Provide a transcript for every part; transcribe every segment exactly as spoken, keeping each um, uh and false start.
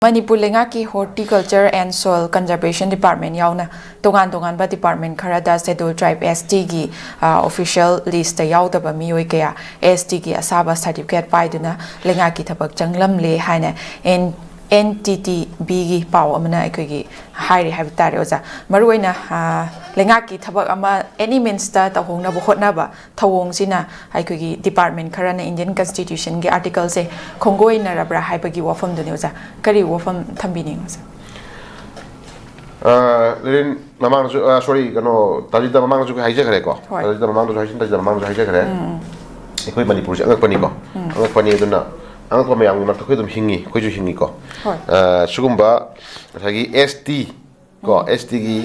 ꯃꯅꯤꯄꯨꯔ ꯂꯩꯉꯥꯛꯀꯤ Horticulture and Soil Conservation Department ꯌꯥꯎꯅ ꯇꯣꯉꯥꯟ ꯇꯣꯉꯥꯟꯕ department ꯈꯔꯗ Scheduled Tribe S T ꯒꯤ, ꯑ, official list ꯇ ꯌꯥꯎꯗꯕ ꯃꯤꯑꯣꯏ ꯀꯌꯥ S T ꯒꯤ ꯑꯁꯥꯕ certificate ꯄꯥꯏꯗꯨꯅ ꯂꯩꯉꯥꯛꯀꯤ ꯊꯕꯛ ꯆꯪꯂꯝꯂꯦ ꯍꯥꯏꯅ N-, N T T B ꯒꯤ ꯄꯥꯎ ꯑꯃꯅ ꯑꯩꯈꯣꯏꯒꯤ ꯍꯥꯏꯔꯤ ꯍꯥꯏꯕ ꯇꯥꯔꯦ, ꯑꯣꯖꯥ꯫ ꯃꯔꯨꯑꯣꯏꯅ, ꯑ, ꯂꯩꯉꯥꯛꯀꯤ ꯊꯕꯛ ꯑꯃ any means ꯇ ꯇꯧꯍꯧꯅꯕ ꯍꯣꯠꯅꯕ ꯊꯧꯑꯣꯡꯁꯤꯅ ꯑꯩꯈꯣꯏꯒꯤ department ꯈꯔꯅ Indian Constitution ꯒꯤ article ꯁꯦ ꯈꯣꯡꯒꯣꯏꯅꯔꯕ꯭ꯔꯥ ꯍꯥꯏꯕꯒꯤ ꯋꯥꯐꯝꯗꯨꯅꯤ, ꯑꯣꯖꯥ꯫ ꯀꯔꯤ ꯋꯥꯐꯝ ꯊꯝꯕꯤꯅꯤꯡꯉꯤ, ꯑꯣꯖꯥ? ꯑ, ꯂꯦꯅꯤꯟ, ꯃꯃꯥꯡꯗꯁꯨ, ꯑ, sorry, ꯀꯩꯅꯣ, ꯇꯥꯖꯤꯗ ꯃꯃꯥꯡꯗꯁꯨ ꯑꯩꯈꯣꯏ ꯍꯥꯏꯖꯈ꯭ꯔꯦꯀꯣ꯫ ꯍꯣꯏ꯫ ꯇꯥꯖꯤꯗ ꯃꯃꯥꯡꯗꯁꯨ ꯍꯥꯏꯖ-, ꯇꯥꯖꯤꯗ ꯃꯃꯥꯡꯗꯁꯨ ꯍꯥꯏꯖꯈ꯭ꯔꯦ꯫ ꯑꯩꯈꯣꯏ ꯃꯅꯤꯄꯨꯔꯁꯦ ꯑꯉꯛꯄꯅꯤꯀꯣ꯫ ꯑꯉꯛꯄꯅꯤ꯫ ꯑꯗꯨꯅ ꯑꯉꯛꯄ ꯃꯌꯥꯝꯒꯤ ꯃꯔꯛꯇ ꯑꯩꯈꯣꯏ ꯑꯗꯨꯝ ꯍꯤꯡꯉꯤ, ꯑꯩꯈꯣꯏꯁꯨ ꯍꯤꯡꯉꯤꯀꯣ꯫ ꯍꯣꯏ꯫ ꯑ, ꯁꯤꯒꯨꯝꯕ ꯉꯁꯥꯏꯒꯤ S T ꯀꯣ, S T ꯒꯤ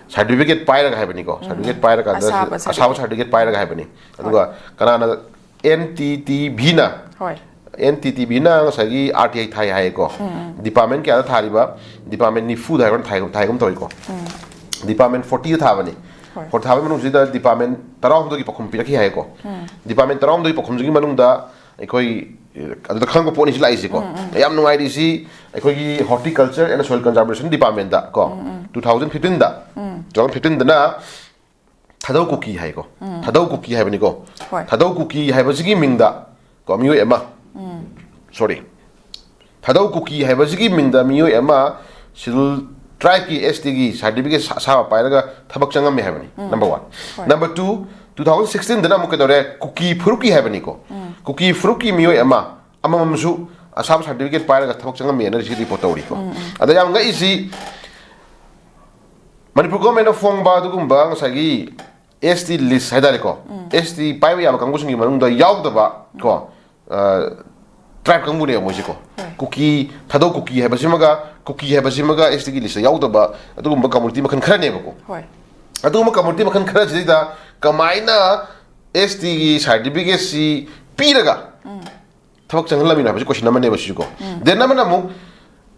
certificate ꯄꯥꯏꯔꯒ ꯍꯥꯏꯕꯅꯤꯀꯣ꯫ Certificate ꯄꯥꯏꯔꯀꯥꯟꯗ ꯑꯁꯥꯕ ꯑꯁꯥꯕ certificate꯫ Certificate ꯄꯥꯏꯔꯒ ꯍꯥꯏꯕꯅꯤ꯫ ꯑꯗꯨꯒ ꯀꯅꯥꯅ N T T B ꯅ, ꯍꯣꯏ꯫ N T T B ꯅ ꯉꯁꯥꯏꯒꯤ R T I ꯊꯥꯏ ꯍꯥꯏꯌꯦꯀꯣ꯫ Department ꯀꯌꯥꯗ ꯊꯥꯔꯤꯕ? Department ꯅꯤꯐꯨꯗ ꯍꯥꯏꯕ ꯊꯥꯏꯒꯨꯝ, ꯊꯥꯏꯒꯨꯝ ꯇꯧꯏꯀꯣ꯫ Department forty ꯗ ꯊꯥꯕꯅꯤ꯫ ꯍꯣꯏ꯫ Forty ꯊꯥꯕꯒꯤ ꯃꯅꯨꯡꯁꯤꯗ department ꯇꯔꯥꯍꯨꯝꯗꯣꯏꯒꯤ ꯄꯥꯎꯈꯨꯝ ꯄꯤꯔꯛꯈꯤ ꯍꯥꯏꯌꯦꯀꯣ꯫ Department ꯇꯔꯥꯍꯨꯝꯗꯣꯏꯒꯤ ꯄꯥꯎꯈꯨꯝꯁꯤꯒꯤ ꯃꯅꯨꯡꯗ ꯑꯩꯈꯣꯏ, ꯑꯗꯨꯗ ꯈꯪꯕ ꯄꯣꯠꯅꯤ ꯁꯤ ꯂꯥꯛꯏꯁꯦꯀꯣ꯫ ꯌꯥꯝ ꯅꯨꯡꯉꯥꯏꯔꯤꯁꯤ ꯑꯩꯈꯣꯏꯒꯤ Horticulture and Soil Conservation Department ꯀꯣ꯫ Two thousand fifteen ꯗ, two thousand fifteen ꯗꯅ ꯊꯥꯗꯧ ꯀꯨꯀꯤ ꯍꯥꯏꯀꯣ꯫ ꯊꯥꯗꯧ ꯀꯨꯀꯤ ꯍꯥꯏꯕꯅꯤꯀꯣ꯫ ꯍꯣꯏ꯫ ꯊꯥꯗꯧ ꯀꯨꯀꯤ ꯍꯥꯏꯕꯁꯤꯒꯤ ꯃꯤꯡꯗ ꯀꯣ, ꯃꯤꯑꯣꯏ ꯑꯃ, sorry, ꯊꯥꯗꯧ ꯀꯨꯀꯤ ꯍꯥꯏꯕꯁꯤꯒꯤ ꯃꯤꯡꯗ ꯃꯤꯑꯣꯏ ꯑꯃ Scheduled Tribe ꯀꯤ S T ꯒꯤ certificate ꯑꯁꯥꯕ ꯄꯥꯏꯔꯒ ꯊꯕꯛ ꯆꯪꯉꯝꯃꯦ ꯍꯥꯏꯕꯅꯤ꯫ Number one꯫ ꯍꯣꯏ꯫ Number two, two thousand sixteen ꯗꯅ ꯑꯃꯨꯛ ꯀꯩꯗꯧꯔꯦ? ꯀꯨꯀꯤ ꯐꯨꯔꯨꯞꯀꯤ ꯍꯥꯏꯕꯅꯤꯀꯣ꯫ ꯀꯨꯀꯤ ꯐꯨꯔꯨꯞꯀꯤ ꯃꯤꯑꯣꯏ ꯑꯃ, ꯑꯃꯃꯝꯁꯨ ꯑꯁꯥꯕ certificate ꯄꯥꯏꯔꯒ ꯊꯕꯛ ꯆꯪꯉꯝꯃꯦꯅ ꯁꯤ report ꯇꯧꯔꯤꯀꯣ꯫ ꯑꯗ ꯌꯥꯝ ꯉꯛꯏꯁꯤ, ꯃꯅꯤꯄꯨꯔ government ꯅ ꯐꯣꯡꯕ ꯑꯗꯨꯒꯨꯝꯕ ꯉꯁꯥꯏꯒꯤ S T list ꯍꯥꯏꯇꯥꯔꯦꯀꯣ, S T ꯄꯥꯏꯕ ꯌꯥꯕ ꯀꯥꯡꯕꯨꯁꯤꯡꯒꯤ ꯃꯅꯨꯡꯗ ꯌꯥꯎꯗꯕ ꯀꯣ, ꯑ, tribe ꯀꯥꯡꯕꯨꯅꯦꯕ ꯃꯣꯏꯁꯦꯀꯣ꯫ ꯍꯣꯏ꯫ ꯀꯨꯀꯤ, ꯊꯥꯗꯧ ꯀꯨꯀꯤ ꯍꯥꯏꯕꯁꯤꯃꯒ, ꯀꯨꯀꯤ ꯍꯥꯏꯕꯁꯤꯃꯒ S T ꯒꯤ list ꯇ ꯌꯥꯎꯗꯕ ꯑꯗꯨꯒꯨꯝꯕ community ꯃꯈꯜ ꯈꯔꯅꯦꯕꯀꯣ꯫ ꯍꯣꯏ꯫ ꯑꯗꯨꯒꯨꯝꯕ community ꯃꯈꯜ ꯈꯔꯁꯤꯗꯩꯗ ꯀꯃꯥꯏꯅ S T ꯒꯤ certificate ꯁꯤ ꯄꯤꯔꯒ ꯊꯕꯛ ꯆꯪꯍꯜꯂꯝꯃꯤꯅꯣ ꯍꯥꯏꯕꯁꯤ question ꯑꯃꯅꯦꯕ ꯁꯤꯁꯨꯀꯣ꯫ Then ꯑꯃꯅ ꯑꯃꯨꯛ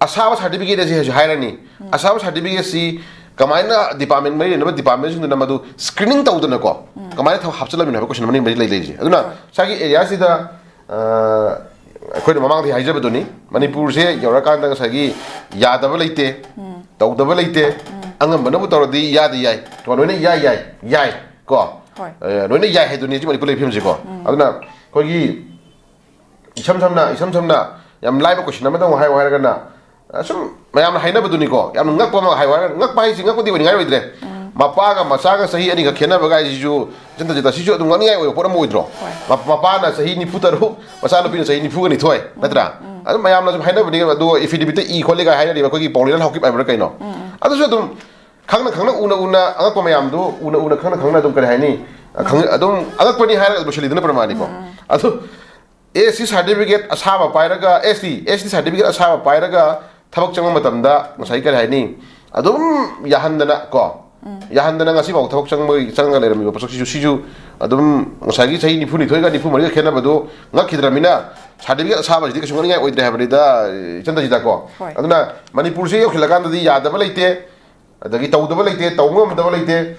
ꯑꯁꯥꯕ certificate ꯑꯁꯤ ꯍꯧꯖꯤꯛ ꯍꯥꯏꯔꯅꯤ꯫ ꯑꯁꯥꯕ certificate ꯑꯁꯤ ꯀꯃꯥꯏꯅ department ꯃꯔꯤ ꯂꯩꯅꯕ department ꯁꯤꯡꯗꯨꯅ ꯃꯗꯨ screening ꯇꯧꯗꯅꯀꯣ, ꯀꯃꯥꯏꯅ ꯊꯕꯛ ꯍꯥꯞꯆꯤꯜꯂꯝꯃꯤꯅꯣ ꯍꯥꯏꯕ question ꯑꯃꯅꯤ ꯃꯔꯤ ꯂꯩ ꯂꯩꯔꯤꯁꯦ꯫ ꯑꯗꯨꯅ ꯍꯣꯏ꯫ ꯉꯁꯥꯏꯒꯤ area ꯁꯤꯗ, ꯑ, ꯑꯩꯈꯣꯏꯅ ꯃꯃꯥꯡꯗꯒꯤ ꯍꯥꯏꯖꯕꯗꯨꯅꯤ, ꯃꯅꯤꯄꯨꯔꯁꯦ ꯌꯧꯔꯀꯥꯟꯗ ꯉꯁꯥꯏꯒꯤ ꯌꯥꯗꯕ ꯂꯩꯇꯦ, ꯇꯧꯗꯕ ꯂꯩꯇꯦ, ꯑꯉꯝꯕꯅꯕꯨ ꯇꯧꯔꯗꯤ ꯌꯥꯗꯤ ꯌꯥꯏ, ꯀꯣ, ꯂꯣꯏꯅ ꯌꯥꯏ, ꯌꯥꯏ, ꯌꯥꯏ, ꯀꯣ꯫ ꯍꯣꯏ꯫ ꯑꯦ, ꯂꯣꯏꯅ ꯌꯥꯏ ꯍꯥꯏꯗꯨꯅꯤ ꯍꯧꯖꯤꯛ ꯃꯅꯤꯄꯨꯔ ꯂꯩꯔꯤꯕ ꯐꯤꯕꯝꯁꯦꯀꯣ꯫ ꯑꯗꯨꯅ ꯑꯩꯈꯣꯏꯒꯤ ꯏꯁꯝ ꯁꯝꯅ, ꯏꯁꯝ ꯁꯝꯅ ꯌꯥꯝ ꯂꯥꯏꯕ question ꯑꯃꯗ ꯑꯃꯨꯛ ꯍꯥꯏꯌꯨ ꯍꯥꯏꯔꯒꯅ, ꯑ, ꯁꯨꯝ ꯃꯌꯥꯝꯅ ꯍꯥꯏꯅꯕꯗꯨꯅꯤꯀꯣ, ꯌꯥꯝꯅ ꯉꯛꯄ ꯑꯃ ꯍꯥꯏꯌꯨ ꯍꯥꯏꯔꯒꯅ, ꯉꯛꯄ ꯍꯥꯏꯁꯤ ꯉꯛꯄꯗꯤ ꯑꯣꯏꯅꯤꯡꯉꯥꯏ ꯑꯣꯏꯗ꯭ꯔꯦ꯫ ꯃꯄꯥꯒ ꯃꯆꯥꯒ ꯆꯍꯤ ꯑꯅꯤꯈꯛ ꯈꯦꯠꯅꯕ ꯀꯥꯏꯁꯤꯁꯨ, ꯏꯆꯟ ꯇꯟꯖꯤꯇꯥ, ꯁꯤꯁꯨ ꯑꯗꯨꯝ ꯉꯛꯅꯤꯡꯉꯥꯏ ꯑꯣꯏꯕ ꯄꯣꯠ ꯑꯃ ꯑꯣꯏꯗ꯭ꯔꯣ? ꯃ-, ꯃꯄꯥꯅ ꯆꯍꯤ ꯅꯤꯐꯨ ꯇꯔꯨꯛ, ꯃꯆꯥꯅꯨꯄꯤꯅ ꯆꯍꯤ ꯅꯤꯐꯨꯒ ꯅꯤꯊꯣꯏ, ꯅꯠꯇ꯭ꯔꯥ? ꯑꯗꯨꯝ ꯃꯌꯥꯝꯅ ꯁꯨꯝ ꯍꯥꯏꯅꯕꯅꯤ, ꯑꯗꯣ affidavitꯇ ꯏ ꯈꯣꯠꯂꯤꯒ ꯍꯥꯏꯅꯔꯤꯕ ꯑꯩꯈꯣꯏꯒꯤ ꯄꯥꯎ ꯂꯤꯂꯥ ꯍꯥꯎꯀꯤꯞ ꯍꯥꯏꯕ꯭ꯔꯥ ꯀꯩꯅꯣ? ꯑꯗꯨꯁꯨ ꯑꯗꯨꯝ ꯈꯪꯅ ꯈꯪꯅ, ꯎꯅ ꯎꯅ, ꯑꯉꯛꯄ ꯃꯌꯥꯝꯗꯨ ꯎꯅ ꯎꯅ, ꯈꯪꯅ ꯈꯪꯅ ꯑꯗꯨꯝ, ꯀꯔꯤ ꯍꯥꯏꯅꯤ, ꯈꯪ-, ꯑꯗꯨꯝ ꯑꯉꯛꯄꯅꯤ ꯍꯥꯏꯔꯒ ꯑꯗꯨꯝ ꯂꯣꯏꯁꯤꯜꯂꯤꯗꯨꯅ ꯄ꯭ꯔꯃꯥꯟꯅꯤꯀꯣ꯫ ꯑꯗꯨ ꯑꯦꯁ ꯁꯤ certificate ꯑꯁꯥꯕ ꯄꯥꯏꯔꯒ, ꯑꯦꯁ ꯇꯤ, ꯑꯦꯁ ꯇꯤ certificate ꯑꯁꯥꯕ ꯄꯥꯏꯔꯒ ꯊꯕꯛ ꯆꯪꯕ ꯃꯇꯝꯗ ꯉꯁꯥꯏ, ꯀꯔꯤ ꯍꯥꯏꯅꯤ, ꯑꯗꯨꯝ ꯌꯥꯍꯟꯗꯅ ꯀꯣ, ꯌꯥꯍꯟꯗꯅ ꯉꯁꯤꯐꯥꯎ ꯊꯕꯛ ꯆꯪꯕꯒꯤ, ꯆꯪꯉꯒ ꯂꯩꯔꯝꯃꯤꯕ ꯄꯣꯠꯁꯛꯁꯤꯁꯨ, ꯁꯤꯁꯨ ꯑꯗꯨꯝ ꯉꯁꯥꯏꯒꯤ ꯆꯍꯤ ꯅꯤꯐꯨꯅꯤꯊꯣꯏꯒ ꯅꯤꯐꯨ ꯃꯔꯤꯒ ꯈꯦꯠꯅꯕꯗꯨ ꯉꯛꯈꯤꯗ꯭ꯔꯕꯅꯤꯅ, certificate ꯑꯁꯥꯕꯁꯤꯗꯤ ꯀꯩꯁꯨ ꯉꯛꯅꯤꯡꯉꯥꯏ ꯑꯣꯏꯗ꯭ꯔꯦ ꯍꯥꯏꯕꯅꯤꯗ, ꯏꯆꯟ ꯇꯟꯖꯤꯇꯥꯀꯣ꯫ ꯍꯣꯏ꯫ ꯑꯗꯨꯅ ꯃꯅꯤꯄꯨꯔꯁꯤ ꯌꯧꯁꯤꯜꯂꯀꯥꯟꯗꯗꯤ ꯌꯥꯗꯕ ꯂꯩꯇꯦ, ꯑꯗꯒꯤ ꯇꯧꯗꯕ ꯂꯩꯇꯦ, ꯇꯧꯕ ꯉꯝꯗꯕ ꯂꯩꯇꯦ꯫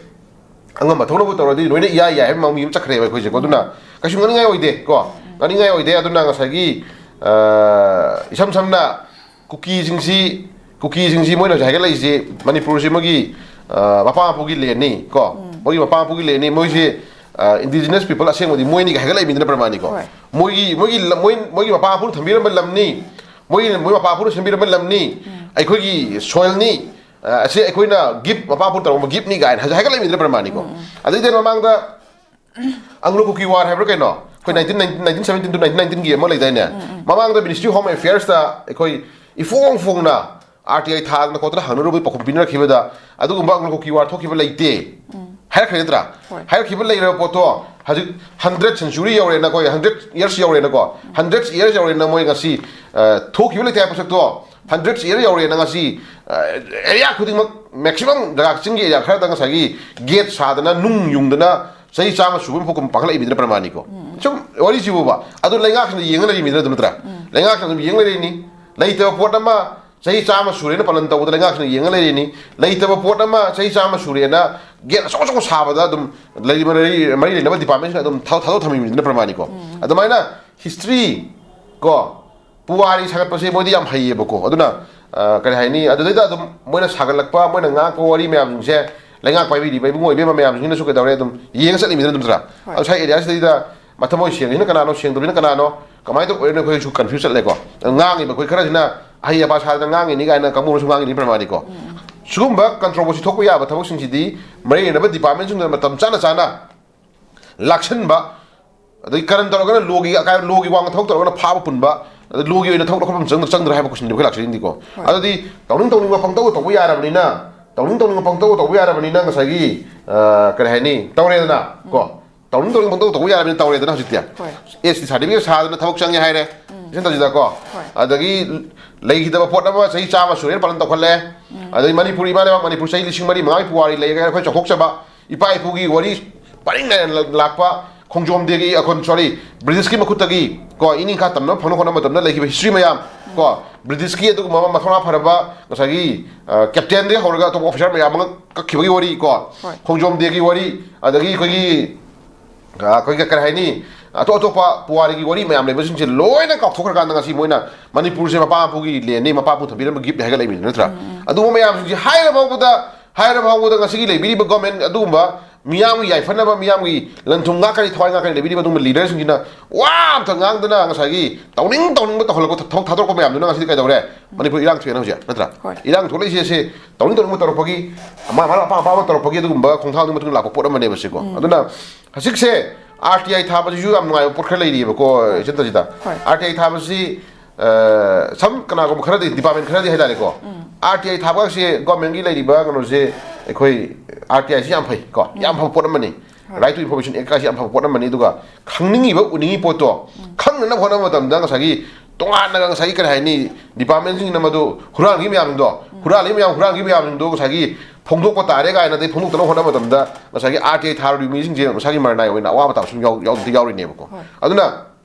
ꯑꯉꯝꯕ ꯊꯣꯛꯅꯕꯨ ꯇꯧꯔꯗꯤ ꯂꯣꯏꯅ ꯏꯌꯥ ꯌꯥꯏ ꯍꯥꯏꯕ ꯃꯑꯣꯡꯒꯤ ꯑꯃ ꯆꯠꯈ꯭ꯔꯦꯕ ꯑꯩꯈꯣꯏꯁꯦꯀꯣ꯫ ꯑꯗꯨꯅ ꯀꯩꯁꯨ ꯉꯛꯅꯤꯡꯉꯥꯏ ꯑꯣꯏꯗꯦ ꯀꯣ, ꯉꯛꯅꯤꯡꯉꯥꯏ ꯑꯣꯏꯗꯦ꯫ ꯑꯗꯨꯅ ꯉꯁꯥꯏꯒꯤ, ꯑ, ꯏꯁꯝ ꯁꯝꯅ ꯀꯨꯀꯤꯁꯤꯡꯁꯤ, ꯀꯨꯀꯤꯁꯤꯡꯁꯤ ꯃꯣꯏꯅ ꯍꯧꯖꯤꯛ ꯍꯥꯏꯒꯠꯂꯛꯏꯁꯤ, ꯃꯅꯤꯄꯨꯔꯁꯤ ꯃꯣꯏꯒꯤ, ꯑ, ꯃꯄꯥ ꯃꯄꯨꯒꯤ landꯅꯤ ꯀꯣ, ꯃꯣꯏꯒꯤ ꯃꯄꯥ ꯃꯄꯨꯒꯤ landꯅꯤ, ꯃꯣꯏꯁꯤ, ꯑ, indigenous people ꯑꯁꯦꯡꯕꯗꯤ ꯃꯣꯏꯅꯤꯒ ꯍꯥꯏꯒꯠꯂꯛꯏ ꯃꯤꯗꯨꯅ ꯄ꯭ꯔꯃꯥꯟꯅꯤꯀꯣ꯫ ꯍꯣꯏ꯫ ꯃꯣꯏꯒꯤ, ꯃꯣꯏꯒꯤ ꯂ-, ꯃꯣꯏ, ꯃꯣꯏꯒꯤ ꯃꯄꯥ ꯃꯄꯨꯅ ꯊꯝꯕꯤꯔꯝꯕ ꯂꯝꯅꯤ, ꯃꯣꯏꯒꯤ, ꯃꯣꯏ ꯃꯄꯥ ꯃꯄꯨꯅ ꯁꯦꯝꯕꯤꯔꯝꯕ ꯂꯝꯅꯤ, ꯑꯩꯈꯣꯏꯒꯤ soilꯅꯤ, ꯑ, ꯑꯁꯤ ꯑꯩꯈꯣꯏꯅ gift, ꯃꯄꯥ ꯃꯄꯨꯅ ꯇꯧꯔꯝꯕ giftꯅꯤ ꯀꯥꯏꯅ ꯍꯧꯖꯤꯛ ꯍꯥꯏꯒꯠꯂꯛꯏ ꯃꯤꯗꯨꯅ ꯄ꯭ꯔꯃꯥꯟꯅꯤꯀꯣ꯫ ꯑꯗꯨꯏꯗꯤ ꯃꯃꯥꯡꯗ Anglo Kuki War ꯍꯥꯏꯕ꯭ꯔꯥ ꯀꯩꯅꯣ, ꯑꯩꯈꯣꯏ nineteen nineteen, nineteen seventeen to nineteen nineteenꯒꯤ ꯑꯃ ꯂꯩꯗꯥꯏꯅꯦ? ꯃꯃꯥꯡꯗ Ministry of Home Affairsꯇ ꯑꯩꯈꯣꯏ ꯏꯐꯣꯡ ꯐꯣꯡꯅ R T I ꯊꯥꯗꯅ ꯈꯣꯠꯇꯅ ꯍꯪꯅꯔꯨꯕꯒꯤ ꯄꯥꯎꯈꯨꯝ ꯄꯤꯅꯔꯛꯈꯤꯕꯗ, ꯑꯗꯨꯒꯨꯝꯕ Anglo Kuki War ꯊꯣꯛꯈꯤꯕ ꯂꯩꯇꯦ ꯍꯥꯏꯔꯛꯈ꯭ꯔꯦ ꯅꯠꯇ꯭ꯔꯥ? ꯍꯣꯏ꯫ ꯍꯥꯏꯔꯛꯈꯤꯕ ꯂꯩꯔꯕ ꯄꯣꯠꯇꯣ ꯍꯧꯖꯤꯛ hundred century ꯌꯧꯔꯦꯅ, ꯑꯩꯈꯣꯏ hundred years ꯌꯧꯔꯦꯅꯀꯣ, hundred years ꯌꯧꯔꯦꯅ ꯃꯣꯏ ꯉꯁꯤ, ꯑ, ꯊꯣꯛꯈꯤꯕ ꯂꯩꯇꯦ ꯍꯥꯏꯕ ꯄꯣꯠꯁꯛꯇꯣ, hundred year ꯌꯧꯔꯦꯅ ꯉꯁꯤ, ꯑ, area ꯈꯨꯗꯤꯡꯃꯛ, maximum ꯖꯒꯥ, ꯆꯤꯡꯒꯤ area ꯈꯔꯗ ꯉꯁꯥꯏꯒꯤ gate ꯁꯥꯗꯅ, ꯅꯨꯡ ꯌꯨꯡꯗꯅ, ꯆꯍꯤ ꯆꯥꯝꯃ ꯁꯨꯕ ꯃꯐꯝ ꯄꯥꯡꯈꯠꯂꯛꯏ ꯃꯤꯗꯨꯅ ꯄ꯭ꯔꯃꯥꯟꯅꯤꯀꯣ꯫ ꯁꯨꯝ ꯋꯥꯔꯤꯁꯤꯕꯨꯕ, ꯑꯗꯨ ꯂꯩꯉꯥꯛꯁꯤꯅ ꯌꯦꯡꯉ ꯂꯩꯔꯤ ꯃꯤꯗꯨꯅ ꯑꯗꯨ ꯅꯠꯇ꯭ꯔꯥ? ꯂꯩꯉꯥꯛꯁꯤꯅ ꯑꯗꯨꯝ ꯌꯦꯡ ꯂꯩꯔꯤꯅꯤ꯫ ꯂꯩꯇꯕ ꯄꯣꯠ ꯑꯃ ꯆꯍꯤ ꯆꯥꯝꯃ ꯁꯨꯔꯦꯅ ꯄꯥꯂꯟ ꯇꯧꯕꯗ ꯂꯩꯉꯥꯛꯁꯤꯅ ꯌꯦꯡꯉ ꯂꯩꯔꯤꯅꯤ꯫ ꯂꯩꯇꯕ ꯄꯣꯠ ꯑꯃ ꯆꯍꯤ ꯆꯥꯝꯃ ꯁꯨꯔꯦꯅ gate ꯑꯆꯧ ꯑꯆꯧꯕ ꯁꯥꯕꯗ ꯑꯗꯨꯝ ꯂꯩ-, ꯃꯔꯤ, ꯃꯔꯤ ꯂꯩꯅꯕ departmentꯁꯤꯡꯅ ꯑꯗꯨꯝ ꯊꯥ-, ꯊꯥꯗꯣꯛ ꯊꯝꯃꯤ ꯃꯤꯗꯨꯅ ꯄ꯭ꯔꯃꯥꯟꯅꯤꯀꯣ꯫ ꯑꯗꯨꯃꯥꯏꯅ history ꯀꯣ, ꯄꯨꯋꯥꯔꯤ ꯁꯥꯒꯠꯄꯁꯦ ꯃꯣꯏꯗꯤ ꯌꯥꯝ ꯍꯩꯌꯦꯕꯀꯣ꯫ ꯑꯗꯨꯅ, ꯑ, ꯀꯔꯤ ꯍꯥꯏꯅꯤ, ꯑꯗꯨꯗꯩꯗ ꯑꯗꯨꯝ ꯃꯣꯏꯅ ꯁꯥꯒꯠꯂꯛꯄ, ꯃꯣꯏꯅ ꯉꯥꯡꯉꯛꯄ ꯋꯥꯔꯤ ꯃꯌꯥꯝꯁꯤꯡꯁꯦ ꯂꯩꯉꯥꯛ ꯄꯥꯏꯕꯤꯔꯤꯕ ꯏꯕꯨꯡꯉꯣ ꯏꯕꯦꯝꯃ ꯃꯌꯥꯝꯁꯤꯡꯁꯤꯅꯁꯨ ꯀꯩꯗꯧꯔꯦ, ꯑꯗꯨꯝ ꯌꯦꯡꯉ ꯆꯠꯂꯤꯃꯤꯗꯅ ꯑꯗꯨꯝ ꯅꯠꯇ꯭ꯔꯥ? ꯍꯣꯏ꯫ ꯑꯗꯣ ꯁ꯭ꯋꯥꯏ ꯑꯦꯔꯤꯌꯥꯁꯤꯗꯩꯗ ꯃꯊꯃꯣꯏ ꯁꯦꯡꯉꯤꯁꯤꯅ ꯀꯅꯥꯅꯣ, ꯁꯦꯡꯗꯕꯁꯤꯅ ꯀꯅꯥꯅꯣ, ꯀꯃꯥꯏꯅ ꯇꯧꯕꯅꯣ ꯑꯩꯈꯣꯏꯁꯨ ꯀꯟꯐ꯭ꯌꯨꯁ ꯆꯠꯂꯦꯀꯣ꯫ ꯑꯗꯣ ꯉꯥꯡꯉꯤꯕ ꯑꯩꯈꯣꯏ ꯈꯔꯁꯤꯅ ꯑꯍꯩ ꯑꯄꯥ ꯁꯥꯗꯅ ꯉꯥꯡꯉꯤꯅꯤ ꯀꯥꯏꯅ ꯀꯥꯡꯕꯨꯅꯁꯨ ꯉꯥꯡꯉꯤꯅꯤ ꯄ꯭ꯔꯃꯥꯅꯤꯀꯣ꯫ ꯎꯝ꯫ ꯁꯤꯒꯨꯝꯕ ꯀꯟꯇ꯭ꯔꯣꯚꯔꯁꯤ ꯊꯣꯛꯄ ꯌꯥꯕ ꯊꯕꯛꯁꯤꯡꯁꯤꯗꯤ ꯃꯔꯤ ꯂꯩꯅꯕ ꯗꯤꯄꯥꯔꯠꯃꯦꯟꯁꯤꯡꯗꯨꯅ ꯃꯇꯝ ꯆꯥꯅ ꯆꯥꯅ ꯂꯥꯛꯁꯟꯕ, ꯑꯗꯩ ꯀꯔꯟ ꯇꯧꯔꯒꯅ ꯂꯣꯒꯤ ꯑꯀꯥꯏ-, ꯂꯣꯒꯤ ꯋꯥꯡꯃ ꯊꯕꯛ ꯇꯧꯔꯒꯅ ꯐꯥꯕ ꯄꯨꯟꯕ, ꯑꯗꯩ ꯂꯣꯒꯤ ꯑꯣꯏꯅ ꯊꯕꯛ ꯂꯧꯈꯠꯐꯝ ꯆꯪꯗ-, ꯆꯪꯗ꯭ꯔꯥ ꯍꯥꯏꯕ ꯀꯣꯏꯁꯟꯗꯤ ꯑꯩꯈꯣꯏ ꯂꯥꯛꯆꯔꯤꯅꯤꯀꯣ꯫ ꯍꯣꯏ꯫ ꯑꯗꯨꯗꯤ ꯇꯧꯅꯤꯡ ꯇꯧꯅꯤꯡꯕ ꯄꯪꯇꯧ ꯇꯧꯕ ꯌꯥꯔꯕꯅꯤꯅ, ꯇꯧꯅꯤꯡ ꯇꯧꯅꯤꯡꯕ ꯄꯪꯇꯧ ꯇꯧꯕ ꯌꯥꯔꯕꯅꯤꯅ ꯉꯁꯥꯏꯒꯤ, ꯑ, ꯀꯔꯤ ꯍꯥꯏꯅꯤ, ꯇꯧꯔꯦꯗꯅ ꯀꯣ꯫ ꯎꯝ꯫ ꯇꯧꯅꯤꯡ ꯇꯧꯅꯤꯡ ꯄꯪꯇꯧ ꯇꯧꯕ ꯌꯥꯔꯕꯅꯤꯅ ꯇꯧꯔꯦꯗꯅ ꯍꯧꯖꯤꯛꯇꯤ꯫ ꯍꯣꯏ꯫ ꯑꯦꯁ ꯇꯤ ꯁꯥꯔꯇꯤꯐꯤꯀꯦꯠ ꯁꯥꯗꯅ ꯊꯕꯛ ꯆꯪꯉꯦ ꯍꯥꯏꯔꯦ꯫ ꯎꯝ꯫ ꯏꯆꯟ ꯇꯧꯁꯤꯗꯀꯣ꯫ ꯍꯣꯏ꯫ ꯑꯗꯒꯤ ꯂꯩꯈꯤꯗꯕ ꯄꯣꯠ ꯑꯃ ꯆꯍꯤ ꯆꯥꯝꯃ ꯁꯨꯔꯦꯅ ꯄꯥꯂꯟ ꯇꯧꯈꯠꯂꯦ꯫ ꯎꯝ꯫ ꯑꯗꯒꯤ ꯃꯅꯤꯄꯨꯔ ꯏꯃꯥ ꯂꯩꯕꯥꯛ ꯃꯅꯤꯄꯨꯔ ꯆꯍꯤ ꯂꯤꯁꯤꯡ ꯃꯔꯤ ꯃꯉꯥꯒꯤ ꯄꯨꯋꯥꯔꯤ ꯂꯩꯔꯒ ꯑꯩꯈꯣꯏ ꯆꯥꯎꯊꯣꯛꯆꯕ ꯏꯄꯥ ꯏꯄꯨꯒꯤ ꯋꯥꯔꯤ ꯄꯔꯤꯡ ꯅꯥꯏꯅ ꯂꯥꯛꯄ ꯈꯣꯡꯖꯣꯝ ꯗꯦꯒꯤ, ꯑ, ꯈꯣ-, ꯁꯣꯔꯤ, ꯕ꯭ꯔꯤꯇꯤꯁꯀꯤ ꯃꯈꯨꯠꯇꯒꯤ ꯀꯣ, ꯏꯅꯤꯡꯈꯥ ꯇꯝꯅꯕ ꯐꯪꯅ ꯍꯣꯠꯅꯕ ꯃꯇꯝꯗ ꯂꯩꯈꯤꯕ ꯍꯤꯁꯇ꯭ꯔꯤ ꯃꯌꯥꯝ ꯀꯣ, ꯕ꯭ꯔꯤꯇꯤꯁꯀꯤ ꯑꯗꯨꯒꯨꯝꯕ ꯑꯃ ꯃꯊꯧꯅꯥ ꯐꯔꯕ ꯉꯁꯥꯏꯒꯤ, ꯑ, ꯀꯦꯞꯇꯦꯟꯗꯒꯤ ꯍꯧꯔꯒ ꯑꯇꯣꯞꯄ ꯑꯣꯐꯤꯁꯥꯔ ꯃꯌꯥꯝ ꯑꯃ ꯀꯛꯈꯤꯕꯒꯤ ꯋꯥꯔꯤ ꯀꯣ, ꯍꯣꯏ꯫ ꯈꯣꯡꯖꯣꯝ ꯗꯦꯒꯤ ꯋꯥꯔꯤ, ꯑꯗꯒꯤ ꯑꯩꯈꯣꯏꯒꯤ, ꯑ, ꯑꯩꯈꯣꯏꯒꯤ ꯀꯔꯤ ꯍꯥꯏꯅꯤ, ꯑꯇꯣꯞ ꯑꯇꯣꯞꯄ ꯄꯨꯋꯥꯔꯤꯒꯤ ꯋꯥꯔꯤ ꯃꯌꯥꯝ ꯂꯩꯕꯁꯤꯡꯁꯦ ꯂꯣꯏꯅ ꯀꯥꯎꯊꯣꯛꯈ꯭ꯔꯀꯥꯟꯗ ꯉꯁꯤ ꯃꯣꯏꯅ ꯃꯅꯤꯄꯨꯔꯁꯦ ꯃꯄꯥ ꯃꯄꯨꯒꯤ ꯂꯦꯟꯅꯤ, ꯃꯄꯥ ꯃꯄꯨ ꯊꯝꯕꯤꯔꯝꯕ ꯒꯤꯐꯅꯤ ꯍꯥꯏꯒꯠꯂꯛꯏꯕꯅꯤ ꯅꯠꯇ꯭ꯔꯥ? ꯎꯝ, ꯎꯝ꯫ ꯑꯗꯨꯒꯨꯝꯕ ꯃꯌꯥꯝꯁꯤꯡꯁꯦ ꯍꯥꯏꯔ ꯐꯥꯎꯕꯗ, ꯍꯥꯏꯔ ꯐꯥꯎꯕꯗ ꯉꯁꯤꯒꯤ ꯂꯩꯕꯤꯔꯤꯕ ꯒꯣꯔꯃꯦꯟ ꯑꯗꯨꯒꯨꯝꯕ ꯃꯤꯌꯥꯝꯒꯤ ꯌꯥꯏꯐꯅꯕ, ꯃꯤꯌꯥꯝꯒꯤ ꯂꯟ ꯊꯨꯝ ꯉꯥꯛꯀꯅꯤ, ꯊꯋꯥꯏ ꯉꯥꯛꯀꯅꯤ ꯂꯩꯕꯤꯔꯤꯕ ꯑꯗꯨꯒꯨꯝꯕ ꯂꯤꯗꯔꯁꯤꯡꯁꯤꯅ ꯋꯥ ꯑꯝꯇ ꯉꯥꯡꯗꯅ ꯉꯁꯥꯏꯒꯤ ꯇꯧꯅꯤꯡ ꯇꯧꯅꯤꯡꯕ ꯇꯧꯍꯜꯂꯛꯄ ꯊ-, ꯊꯕꯛ ꯊꯥꯗꯣꯔꯛꯄ ꯃꯌꯥꯝꯗꯨꯅ ꯉꯁꯤꯗꯤ ꯀꯩꯗꯧꯔꯦ? ꯃꯅꯤꯄꯨꯔ ꯏꯔꯥꯡ ꯊꯣꯛꯑꯦꯅ ꯍꯧꯖꯤꯛ, ꯅꯠꯇ꯭ꯔꯥ? ꯍꯣꯏ꯫ ꯏꯔꯥꯡ ꯊꯣꯛꯂꯛꯏꯁꯦ ꯁꯦ ꯇꯧꯅꯤꯡ ꯇꯧꯅꯤꯡꯕ ꯇꯧꯔꯛꯄꯒꯤ, ꯑꯃ, ꯃꯥꯅ ꯑꯄꯥꯝ ꯑꯄꯥꯝꯕ ꯇꯧꯔꯛꯄꯒꯤ ꯑꯗꯨꯒꯨꯝꯕ ꯈꯣꯡꯊꯥꯡꯗꯨꯒꯤ ꯃꯇꯨꯡ ꯂꯥꯛꯄ ꯄꯣꯠ ꯑꯃꯅꯦꯕ ꯁꯤꯀꯣ꯫ ꯎꯝ꯫ ꯑꯗꯨꯅ ꯍꯧꯖꯤꯛꯁꯦ ꯑꯥꯔ ꯇꯤ ꯑꯥꯏ ꯊꯥꯕꯁꯤꯁꯨ ꯌꯥꯝ ꯅꯨꯡꯉꯥꯏꯕ ꯄꯣꯠ ꯈꯔ ꯂꯩꯔꯤꯑꯕꯀꯣ, ꯍꯣꯏ꯫ ꯏꯆꯟ ꯇꯁꯤꯗ꯫ ꯍꯣꯏ꯫ ꯑꯥꯔ ꯇꯤ ꯑꯥꯏ ꯊꯥꯕꯁꯤ, ꯑ, ꯁꯝ ꯀꯅꯥꯒꯨꯝꯕ ꯈꯔꯗꯤ, ꯗꯤꯄꯥꯔꯠꯃꯦꯟ ꯈꯔꯗꯤ ꯍꯥꯏꯇꯥꯔꯦꯀꯣ, ꯎꯝ꯫ ꯑꯥꯔ ꯇꯤ ꯑꯥꯏ ꯊꯥꯕꯁꯦ ꯒꯣꯔꯃꯦꯟꯒꯤ ꯂꯩꯔꯤꯕ ꯀꯩꯅꯣꯁꯦ, ꯑꯩꯈꯣꯏ ꯑꯥꯔ ꯇꯤ ꯑꯥꯏꯁꯤ ꯌꯥꯝ ꯐꯩ ꯀꯣ, ꯎꯝ꯫ ꯌꯥꯝ ꯐꯕ ꯄꯣꯠ ꯑꯃꯅꯤ꯫ ꯍꯣꯏ꯫ ꯔꯥꯏꯠ ꯇꯨ ꯏꯟꯐꯣꯔꯃꯦꯁꯟ ꯑꯦꯛꯀꯁꯤ ꯌꯥꯝ ꯐꯕ ꯄꯣꯠ ꯑꯃꯅꯤ꯫ ꯑꯗꯨꯒ ꯈꯪꯅꯤꯡꯉꯤꯕ, ꯎꯅꯤꯡꯉꯤ ꯄꯣꯠꯇꯣ ꯎꯝ꯫ ꯈꯪꯅꯅꯕ ꯍꯣꯠꯅꯕ ꯃꯇꯝꯗ ꯉꯁꯥꯏꯒꯤ ꯇꯣꯉꯥꯟꯅꯒ ꯉꯁꯥꯏꯒꯤ ꯀꯔꯤ ꯍꯥꯏꯅꯤ, ꯗꯤꯄꯥꯔꯠꯃꯦꯟꯁꯤꯡꯅ ꯃꯗꯨ ꯍꯨꯔꯥꯟꯈꯤ ꯃꯌꯥꯝꯗꯣ, ꯎꯝ꯫ ꯍꯨꯔꯥꯜꯂꯤ ꯃꯌꯥꯝ, ꯍꯨꯔꯥꯟꯈꯤ ꯃꯌꯥꯝꯁꯤꯡꯗꯣ ꯉꯁꯥꯏꯒꯤ ꯐꯣꯡꯗꯣꯛꯄ ꯇꯥꯔꯦ ꯀꯥꯏꯅ, ꯑꯗꯩ ꯐꯣꯡꯗꯣꯛꯇꯅꯕ ꯍꯣꯠꯅꯕ ꯃꯇꯝꯗ ꯉꯁꯥꯏꯒꯤ ꯑꯥꯔ ꯇꯤ ꯑꯥꯏ ꯊꯥꯔꯨꯔꯤꯕ ꯃꯤꯁꯤꯡꯁꯦ ꯉꯁꯥꯏꯒꯤ ꯃꯔꯅꯥꯏ ꯑꯣꯏꯅ ꯑꯋꯥꯕ ꯇꯥꯕ ꯁꯨꯝ ꯌꯥꯎ-, ꯌꯥꯎꯗꯤ ꯌꯥꯎꯔꯤꯅꯦꯕꯀꯣ꯫ ꯍꯣꯏ꯫ ꯑꯗꯨꯅ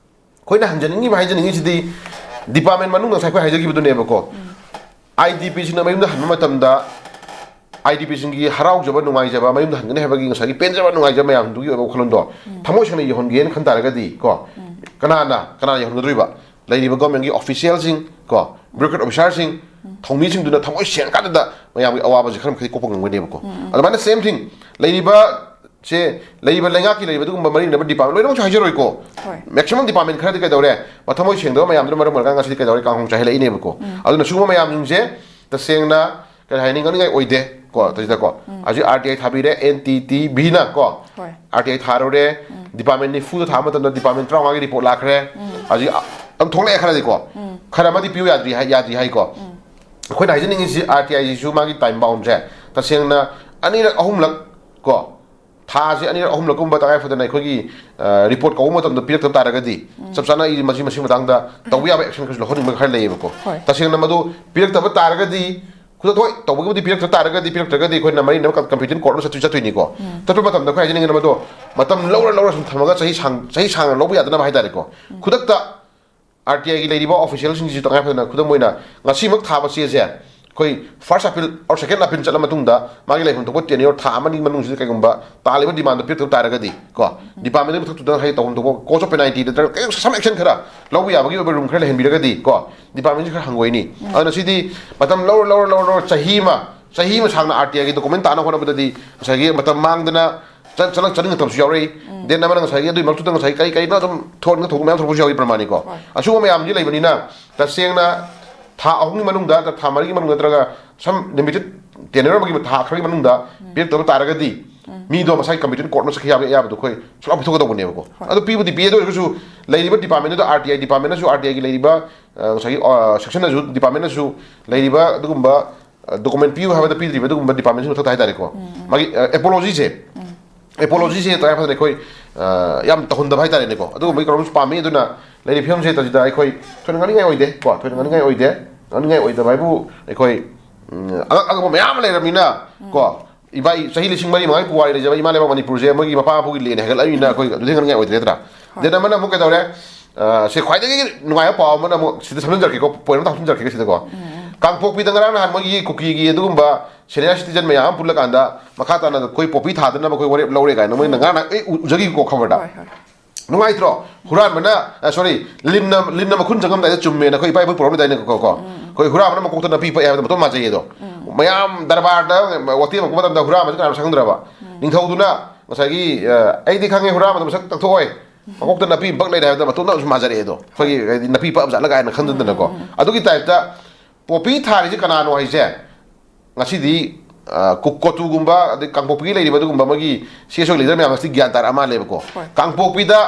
ꯑꯩꯈꯣꯏꯅ ꯍꯟꯖꯅꯤꯡꯉꯤꯕ, ꯍꯥꯏꯖꯅꯤꯡꯉꯤꯁꯤꯗꯤ ꯗꯤꯄꯥꯔꯠꯃꯦꯟ ꯃꯅꯨꯡꯗ ꯉꯁꯥꯏ ꯑꯩꯈꯣꯏ ꯍꯥꯏꯖꯈꯤꯕꯗꯨꯅꯦꯕꯀꯣ꯫ ꯎꯝ꯫ ꯑꯥꯏ ꯗꯤ ꯄꯤꯁꯤꯡꯅ ꯃꯌꯨꯝꯗ ꯍꯟꯕ ꯃꯇꯝꯗ, ꯑꯥꯏ ꯗꯤ ꯄꯤꯁꯤꯡꯒꯤ ꯍꯔꯥꯎꯖꯕ, ꯅꯨꯡꯉꯥꯏꯖꯕ, ꯃꯌꯨꯝꯗ ꯍꯟꯒꯅꯤ ꯍꯥꯏꯕꯒꯤ ꯉꯁꯥꯏꯒꯤ ꯄꯦꯟꯖꯕ, ꯅꯨꯡꯉꯥꯏꯖꯕ ꯃꯌꯥꯝꯗꯨꯒꯤ ꯑꯣꯏꯕ ꯋꯥꯈꯜꯂꯣꯟꯗꯣ ꯎꯝ꯫ ꯊꯃꯣꯏ ꯁꯦꯡꯅ ꯌꯧꯍꯟꯒꯦꯅ ꯈꯟ ꯇꯥꯔꯒꯗꯤ ꯀꯣ, ꯎꯝ꯫ ꯀꯅꯥꯅ, ꯀꯅꯥꯅ ꯌꯧꯍꯟꯒꯗꯧꯔꯤꯕ? ꯂꯩꯔꯤꯕ ꯒꯣꯔꯃꯦꯟꯒꯤ ꯑꯣꯐꯤꯁꯤꯌꯦꯜꯁꯤꯡ ꯀꯣ, ꯕ꯭ꯌꯨꯔꯣꯀ꯭ꯔꯦꯠ ꯑꯣꯐꯤꯁꯥꯔꯁꯤꯡ, ꯊꯧꯃꯤꯁꯤꯡꯗꯨꯅ ꯊꯃꯣꯏ ꯁꯦꯡꯉꯀꯥꯟꯗꯗ ꯃꯌꯥꯝꯒꯤ ꯑꯋꯥꯕꯁꯦ ꯈꯔ ꯃꯈꯩ ꯀꯣꯛꯄ ꯉꯝꯒꯅꯦꯕꯀꯣ꯫ ꯑꯗꯨꯃꯥꯏꯅ ꯁꯦꯝ ꯊꯤꯡ ꯂꯩꯔꯤꯕ ꯁꯦ, ꯂꯩꯔꯤꯕ ꯂꯩꯉꯥꯛꯀꯤ ꯂꯩꯔꯤꯕ ꯑꯗꯨꯒꯨꯝꯕ ꯃꯔꯤ ꯂꯩꯅꯕ ꯗꯤꯄꯥꯔꯠꯃꯦꯟ ꯂꯣꯏꯅꯃꯛꯁꯨ ꯍꯥꯏꯖꯔꯣꯏꯀꯣ꯫ ꯍꯣꯏ꯫ ꯃꯦꯛꯁꯤꯃꯝ ꯗꯤꯄꯥꯔꯠꯃꯦꯟ ꯈꯔꯗꯤ ꯀꯩꯗꯧꯔꯦ, ꯃꯊꯃꯣꯏ ꯁꯦꯡꯗꯕ ꯃꯌꯥꯝꯗꯨꯅ ꯃꯔꯝ ꯑꯣꯏꯔꯒ ꯉꯁꯤꯗꯤ ꯀꯩꯗꯧꯔꯦ, ꯀꯥꯡꯍꯧ ꯆꯥꯏꯍꯜꯂꯛꯏꯅꯦꯕꯀꯣ꯫ ꯑꯗꯨꯅ ꯁꯤꯒꯨꯝꯕ ꯃꯌꯥꯝꯁꯤꯡꯁꯦ ꯇꯁꯦꯡꯅ ꯀꯔꯤ ꯍꯥꯏꯅꯤ, ꯉꯥꯡꯅꯤꯡꯉꯥꯏ ꯑꯣꯏꯗꯦ ꯀꯣ꯫ ꯇꯁꯤꯗ ꯀꯣ, ꯍꯧꯖꯤꯛ ꯑꯥꯔ ꯇꯤ ꯑꯥꯏ ꯊꯥꯕꯤꯔꯦ, ꯑꯦꯟ ꯇꯤ ꯇꯤ ꯕꯤꯅ ꯀꯣ, ꯍꯣꯏ꯫ ꯑꯥꯔ ꯇꯤ ꯑꯥꯏ ꯊꯥꯔꯨꯔꯦ, ꯗꯤꯄꯥꯔꯠꯃꯦꯟ ꯅꯤꯐꯨꯗ ꯊꯥꯕ ꯃꯇꯝꯗ ꯗꯤꯄꯥꯔꯠꯃꯦꯟ ꯇꯔꯥꯃꯉꯥꯒꯤ ꯔꯤꯄꯣꯔꯠ ꯂꯥꯛꯈ꯭ꯔꯦ꯫ ꯍꯧꯖꯤꯛ ꯑ-, ꯑꯗꯨꯝ ꯊꯣꯛꯂꯛꯑꯦ ꯈꯔꯗꯤꯀꯣ꯫ ꯈꯔ ꯑꯃꯗꯤ ꯄꯤꯌꯨ ꯌꯥꯗ꯭ꯔꯤ ꯍꯥꯏ, ꯌꯥꯗ꯭ꯔꯤ ꯍꯥꯏꯀꯣ꯫ ꯑꯩꯈꯣꯏꯅ ꯍꯥꯏꯖꯅꯤꯡꯉꯤꯁꯤ, ꯑꯥꯔ ꯇꯤ ꯑꯥꯏꯁꯤꯁꯨ ꯃꯥꯒꯤ ꯇꯥꯏꯝ ꯕꯥꯎꯟꯁꯦ ꯇꯁꯦꯡꯅ ꯑꯅꯤꯔꯛ ꯑꯍꯨꯝꯂꯛ ꯀꯣ, ꯊꯥꯁꯦ ꯑꯅꯤꯔꯛ ꯑꯍꯨꯝꯂꯛꯀꯨꯝꯕ ꯇꯉꯥꯏ ꯐꯗꯅ ꯑꯩꯈꯣꯏꯒꯤ, ꯑ, ꯔꯤꯄꯣꯔꯠ ꯀꯧꯕ ꯃꯇꯝꯗ ꯄꯤꯔꯛꯇꯕ ꯇꯥꯔꯒꯗꯤ, ꯆꯞ ꯆꯥꯅ ꯑꯩ ꯃꯁꯤ, ꯃꯁꯤ ꯃꯇꯥꯡꯗ ꯇꯧꯕ ꯌꯥꯕ ꯑꯦꯛꯁꯟ ꯈꯔꯁꯨ ꯂꯧꯍꯟꯅꯤꯡꯕ ꯈꯔ ꯂꯩꯌꯦꯕꯀꯣ꯫ ꯍꯣꯏ꯫ ꯇꯁꯦꯡꯅ ꯃꯗꯨ ꯄꯤꯔꯛꯇꯕ ꯇꯥꯔꯒꯗꯤ, ꯈꯨꯗꯛꯇ, ꯍꯣꯏ, ꯇꯧꯕꯒꯤꯕꯨꯗꯤ ꯄꯤꯔꯛꯇ ꯇꯥꯔꯒꯗꯤ, ꯄꯤꯔꯛꯇ꯭ꯔꯒꯗꯤ ꯑꯩꯈꯣꯏꯅ ꯃꯔꯤ ꯂꯩꯅꯕ ꯀꯝꯄꯤꯇꯦꯟ ꯀꯣꯔꯠꯇ ꯆꯠꯇꯣꯏ-, ꯆꯠꯇꯣꯏꯅꯤꯀꯣ꯫ ꯆꯠꯄ ꯃꯇꯝꯗ ꯑꯩꯈꯣꯏ ꯍꯥꯏꯖꯅꯤꯡꯉꯤꯅ ꯃꯗꯣ ꯃꯇꯝ ꯂꯧꯔ ꯂꯧꯔ ꯁꯨꯝ ꯊꯝꯃꯒ ꯆꯍꯤ ꯁꯥꯡ-, ꯆꯍꯤ ꯁꯥꯡꯅ ꯂꯧꯕ ꯌꯥꯗꯅꯕ ꯍꯥꯏꯇꯥꯔꯦꯀꯣ꯫ ꯈꯨꯗꯛꯇ ꯑꯥꯔ ꯇꯤ ꯑꯥꯏꯒꯤ ꯂꯩꯔꯤꯕ ꯑꯣꯐꯤꯁꯤꯌꯦꯜꯁꯤꯡꯁꯤꯁꯨ ꯇꯉꯥꯏ ꯐꯗꯅ ꯈꯨꯗꯝ ꯑꯣꯏꯅ ꯉꯁꯤꯃꯛ ꯊꯥꯕ ꯆꯦꯁꯦ ꯑꯩꯈꯣꯏ first appeal or second appeal ꯆꯠꯂ ꯃꯇꯨꯡꯗ ꯃꯥꯒꯤ ꯂꯩꯐꯝ ꯊꯣꯛꯄ ꯇꯦꯅ꯭ꯌꯣꯔ ꯊꯥ ꯑꯃ ꯑꯅꯤ ꯃꯅꯨꯡꯁꯤꯗ ꯀꯩꯒꯨꯝꯕ ꯇꯥꯜꯂꯤꯕ ꯗꯤꯃꯥꯟꯗꯣ ꯄꯤꯔꯛꯇꯕ ꯇꯥꯔꯒꯗꯤ ꯀꯣ, ꯗꯤꯄꯥꯔꯠꯃꯦꯟꯒꯤ ꯃꯊꯛꯇꯨꯗ ꯍꯥꯏꯗꯤ ꯇꯧꯐꯝ ꯊꯣꯛꯄ ꯀꯣꯔꯠ ꯑꯣꯐ ꯄꯦꯅꯥꯜꯇꯤ ꯅꯠꯇ꯭ꯔꯒ ꯀꯩꯒꯨꯝꯕ ꯁꯝ ꯑꯦꯛꯁꯟ ꯈꯔ ꯂꯧꯕ ꯌꯥꯕꯒꯤ ꯑꯣꯏꯕ ꯔꯨꯝ ꯈꯔ ꯂꯩꯍꯟꯕꯤꯔꯒꯗꯤ ꯀꯣ, ꯗꯤꯄꯥꯔꯠꯃꯦꯟꯁꯤ ꯈꯔ ꯍꯪꯒꯣꯏꯅꯤ꯫ ꯑꯗꯨꯅ ꯁꯤꯗꯤ ꯃꯇꯝ ꯂꯧꯔ ꯂꯧꯔ ꯂꯧꯔ ꯂꯧꯔ ꯆꯍꯤ ꯑꯃ, ꯆꯍꯤ ꯑꯃ ꯁꯥꯡꯅ ꯑꯥꯔ ꯇꯤ ꯑꯥꯏꯒꯤ ꯗꯣꯀꯨꯃꯦꯟ ꯇꯥꯅ ꯍꯣꯠꯅꯕꯗꯗꯤ ꯉꯁꯥꯏꯒꯤ ꯃꯇꯝ ꯃꯥꯡꯗꯅ ꯆꯠ-, ꯆꯠꯂ-, ꯆꯠꯅꯤꯡꯗꯕꯁꯨ ꯌꯥꯎꯔꯛꯏ꯫ ꯗꯦꯟ ꯑꯃꯅ ꯉꯁꯥꯏꯒꯤ ꯑꯗꯨꯒꯤ ꯃꯔꯛꯇꯨꯗ ꯉꯁꯥꯏꯒꯤ ꯀꯔꯤ ꯀꯔꯤꯅꯣ ꯑꯗꯨꯝ ꯊꯣꯛꯅꯤꯡ ꯊꯣꯛꯄ ꯃꯌꯥꯝ ꯊꯣꯛꯄꯁꯨ ꯌꯥꯎꯏ ꯄ꯭ꯔꯃꯥꯅꯤꯀꯣ꯫ ꯍꯣꯏ꯫ ꯑꯁꯤꯒꯨꯝꯕ ꯃꯌꯥꯝꯁꯤ ꯂꯩꯕꯅꯤꯅ ꯇꯁꯦꯡꯅ ꯊꯥ ꯑꯍꯨꯝꯒꯤ ꯃꯅꯨꯡꯗ ꯅꯠꯇ꯭ꯔ ꯊꯥ ꯃꯔꯤꯒꯤ ꯃꯅꯨꯡꯗ ꯅꯠꯇ꯭ꯔꯒ ꯁꯝ ꯂꯤꯃꯤꯇꯦꯠ ꯇꯦꯅꯔ ꯑꯃꯒꯤ ꯊꯥ ꯈꯔꯒꯤ ꯃꯅꯨꯡꯗ ꯄꯤꯔꯛꯇꯕ ꯇꯥꯔꯒꯗꯤ ꯃꯤꯗꯣ ꯃꯁꯥꯒꯤ ꯀꯝꯄꯤꯇꯦꯟ ꯀꯣꯔꯠꯅ ꯆꯠꯈꯤ ꯌꯥꯕ ꯌꯥꯕꯗꯣ ꯑꯩꯈꯣꯏ ꯁꯨꯡꯂꯥꯎ ꯄꯤꯊꯣꯛꯀꯗꯧꯕꯅꯦꯕꯀꯣ꯫ ꯍꯣꯏ꯫ ꯑꯗꯨ ꯄꯤꯕꯨꯗꯤ ꯄꯤ, ꯑꯗꯨ ꯑꯣꯏꯔꯒꯁꯨ ꯂꯩꯔꯤꯕ ꯗꯤꯄꯥꯔꯠꯃꯦꯟꯗꯨꯗ, ꯑꯥꯔ ꯇꯤ ꯑꯥꯏ ꯗꯤꯄꯥꯔꯠꯃꯦꯟꯅꯁꯨ, ꯑꯥꯔ ꯇꯤ ꯑꯥꯏꯒꯤ ꯂꯩꯔꯤꯕ, ꯑ, ꯉꯁꯥꯏꯒꯤ, ꯑ, ꯁꯦꯛꯁꯟꯅꯁꯨ, ꯗꯤꯄꯥꯔꯠꯃꯦꯟꯅꯁꯨ ꯂꯩꯔꯤꯕ ꯑꯗꯨꯒꯨꯝꯕ, ꯑ, ꯗꯣꯀꯨꯃꯦꯟ ꯄꯤꯌꯨ ꯍꯥꯏꯕꯗ ꯄꯤꯗ꯭ꯔꯤꯕ ꯑꯗꯨꯒꯨꯝꯕ ꯗꯤꯄꯥꯔꯠꯃꯦꯟꯁꯤ ꯃꯊꯛꯇ ꯍꯥꯏꯇꯥꯔꯦꯀꯣ꯫ ꯃꯥꯒꯤ, ꯑ, ꯑꯦꯄꯣꯂꯣꯖꯤꯁꯦ, ꯑꯦꯄꯣꯂꯣꯖꯤꯁꯦ ꯇꯉꯥꯏ ꯐꯗꯅ ꯑꯩꯈꯣꯏ, ꯑ, ꯌꯥꯝ ꯇꯧꯍꯟꯗꯕ ꯍꯥꯏꯇꯥꯔꯦꯅꯦꯀꯣ꯫ ꯑꯗꯨꯒꯨꯝꯕꯒꯤ ꯀꯩꯅꯣꯝꯁꯨ ꯄꯥꯝꯃꯤ꯫ ꯑꯗꯨꯅ ꯂꯩꯔꯤꯕ ꯐꯤꯕꯝꯁꯦ ꯇꯁꯤꯗ ꯑꯩꯈꯣꯏ ꯊꯣꯏꯅ ꯉꯥꯡꯅꯤꯡꯉꯥꯏ ꯑꯣꯏꯗꯦ ꯀꯣ, ꯊꯣꯏꯅ ꯉꯥꯡꯅꯤꯡꯉꯥꯏ ꯑꯣꯏꯗꯦ꯫ ꯉꯥꯡꯅꯤꯡꯉꯥꯏ ꯑꯣꯏꯗꯕ ꯍꯥꯏꯕꯨ ꯑꯩꯈꯣꯏ, ꯎꯝ, ꯑꯉꯛ ꯑꯉꯛꯄ ꯃꯌꯥꯝ ꯑꯃ ꯂꯩꯔꯕꯅꯤꯅ ꯀꯣ, ꯏꯕꯥ ꯏ-, ꯆꯍꯤ ꯂꯤꯁꯤꯡ ꯃꯔꯤ ꯃꯉꯥꯒꯤ ꯄꯨꯋꯥꯔꯤ ꯂꯩꯖꯕ ꯏꯃꯥ ꯂꯩꯕꯥꯛ ꯃꯅꯤꯄꯨꯔꯁꯦ ꯃꯣꯏꯒꯤ ꯃꯄꯥ ꯃꯄꯨꯒꯤ ꯂꯦꯟ ꯍꯦꯟꯒꯠꯂꯛꯂꯕꯅꯤꯅ ꯑꯩꯈꯣꯏ ꯑꯗꯨꯗꯤ ꯉꯥꯡꯅꯤꯡꯉꯥꯏ ꯑꯣꯏꯗ꯭ꯔꯦꯗ꯭ꯔꯥ꯫ ꯗꯦꯟ ꯑꯃꯅ ꯑꯃꯨꯛ ꯀꯩꯗꯧꯔꯦ? ꯑ, ꯁꯤ ꯈ꯭ꯋꯥꯏꯗꯒꯤ ꯅꯨꯡꯉꯥꯏꯕ ꯄꯥꯎ ꯑꯃꯅ ꯑꯃꯨꯛ ꯁꯤꯗ ꯁꯝꯖꯤꯟꯖꯔꯛꯀꯦꯀꯣ, ꯄꯣꯏꯟ ꯑꯃ ꯍꯥꯞꯆꯤꯟꯖꯔꯛꯀꯦ ꯁꯤꯗꯀꯣ꯫ ꯀꯥꯡꯄꯣꯛꯄꯤꯗ ꯉꯔꯥꯡ ꯅꯍꯥꯟ ꯃꯣꯏꯒꯤ ꯀꯨꯀꯤꯒꯤ ꯑꯗꯨꯒꯨꯝꯕ ꯁꯦꯅꯤꯌꯔ ꯁꯤꯇꯤꯖꯟ ꯃꯌꯥꯝ ꯑꯃ ꯄꯨꯜꯂꯀꯥꯟꯗ ꯃꯈꯥ ꯇꯥꯅ ꯑꯩꯈꯣꯏ ꯄꯣꯄꯤ ꯊꯥꯗꯅꯕ ꯑꯩꯈꯣꯏ ꯋꯥꯔꯦꯞ ꯂꯧꯔꯦ ꯀꯥꯏꯅ ꯃꯣꯏꯅ ꯉꯔꯥꯡ ꯅꯍꯥꯟ ꯑꯩ ꯎ-, ꯎꯖꯈꯤꯀꯣ ꯈꯕꯔꯗ꯫ ꯍꯣꯏ, ꯍꯣꯏ꯫ ꯅꯨꯡꯉꯥꯏꯇ꯭ꯔꯣ? ꯍꯨꯔꯥꯟꯕꯅ, ꯁꯣꯔꯤ, ꯂꯤꯟꯅ ꯂꯤꯟꯅ ꯃꯈꯨꯟ ꯆꯪꯉꯝꯗꯥꯏꯗ ꯆꯨꯝꯃꯦꯅ ꯑꯩꯈꯣꯏ ꯏꯄꯥ ꯏꯄꯨ ꯄꯨꯔꯛꯂꯝꯗꯥꯏꯅꯦ ꯀꯣ꯫ ꯑꯩꯈꯣꯏ ꯍꯨꯔꯥꯟꯕꯅ ꯃꯀꯣꯛꯇ ꯅꯥꯄꯤ ꯄꯛꯑꯦ ꯍꯥꯏꯕꯗ ꯃꯇꯣꯝ ꯃꯥꯟꯖꯩꯌꯦ ꯑꯗꯣ꯫ ꯃꯌꯥꯝ ꯗꯔꯕꯥꯔꯗ ꯋꯥꯇꯦꯝꯃꯛꯄ ꯃꯇꯝꯗ ꯍꯨꯔꯥꯟꯕꯁꯤ ꯀꯅꯥꯅꯣ ꯈꯪꯗ꯭ꯔꯕ? ꯅꯤꯡꯊꯧꯗꯨꯅ ꯉꯁꯥꯏꯒꯤ, "ꯑꯩꯗꯤ ꯈꯪꯉꯦ, ꯍꯨꯔꯥꯟꯕꯗꯣ ꯃꯁꯛ ꯇꯛꯊꯣꯛꯑꯣꯏ, ꯃꯀꯣꯛꯇ ꯅꯥꯄꯤ ꯑꯃ ꯄꯛ ꯂꯩꯔꯦ" ꯍꯥꯏꯕꯗ ꯃꯇꯣꯝꯇ ꯑꯗꯨꯝ ꯃꯥꯟꯖꯔꯛꯑꯦ ꯑꯗꯣ꯫ ꯑꯩꯈꯣꯏꯒꯤ ꯍꯥꯏꯗꯤ ꯅꯥꯄꯤ ꯄꯛꯑꯕ ꯖꯥꯠꯂ ꯀꯥꯏꯅ ꯈꯟꯗꯗꯅꯀꯣ꯫ ꯑꯗꯨꯒꯤ ꯇꯥꯏꯞꯇ ꯄꯣꯄꯤ ꯊꯥꯔꯤꯁꯦ ꯀꯅꯥꯅꯣ ꯍꯥꯏꯁꯦ ꯉꯁꯤꯗꯤ, ꯑ, ꯀꯨ-, ꯀꯣꯇꯨꯒꯨꯝꯕ, ꯑꯗꯩ ꯀꯥꯡꯄꯣꯛꯄꯤꯒꯤ ꯂꯩꯔꯤꯕ ꯑꯗꯨꯒꯨꯝꯕ ꯃꯣꯏꯒꯤ ꯁꯤ ꯑꯦꯁ ꯑꯣ ꯂꯤꯗꯔ ꯃꯌꯥꯝ ꯉꯁꯤꯗꯤ ꯒ꯭ꯌꯥꯟ ꯇꯥꯔꯛꯑ ꯃꯥꯜꯂꯦꯕꯀꯣ꯫ ꯍꯣꯏ꯫ ꯀꯥꯡꯄꯣꯛꯄꯤꯗ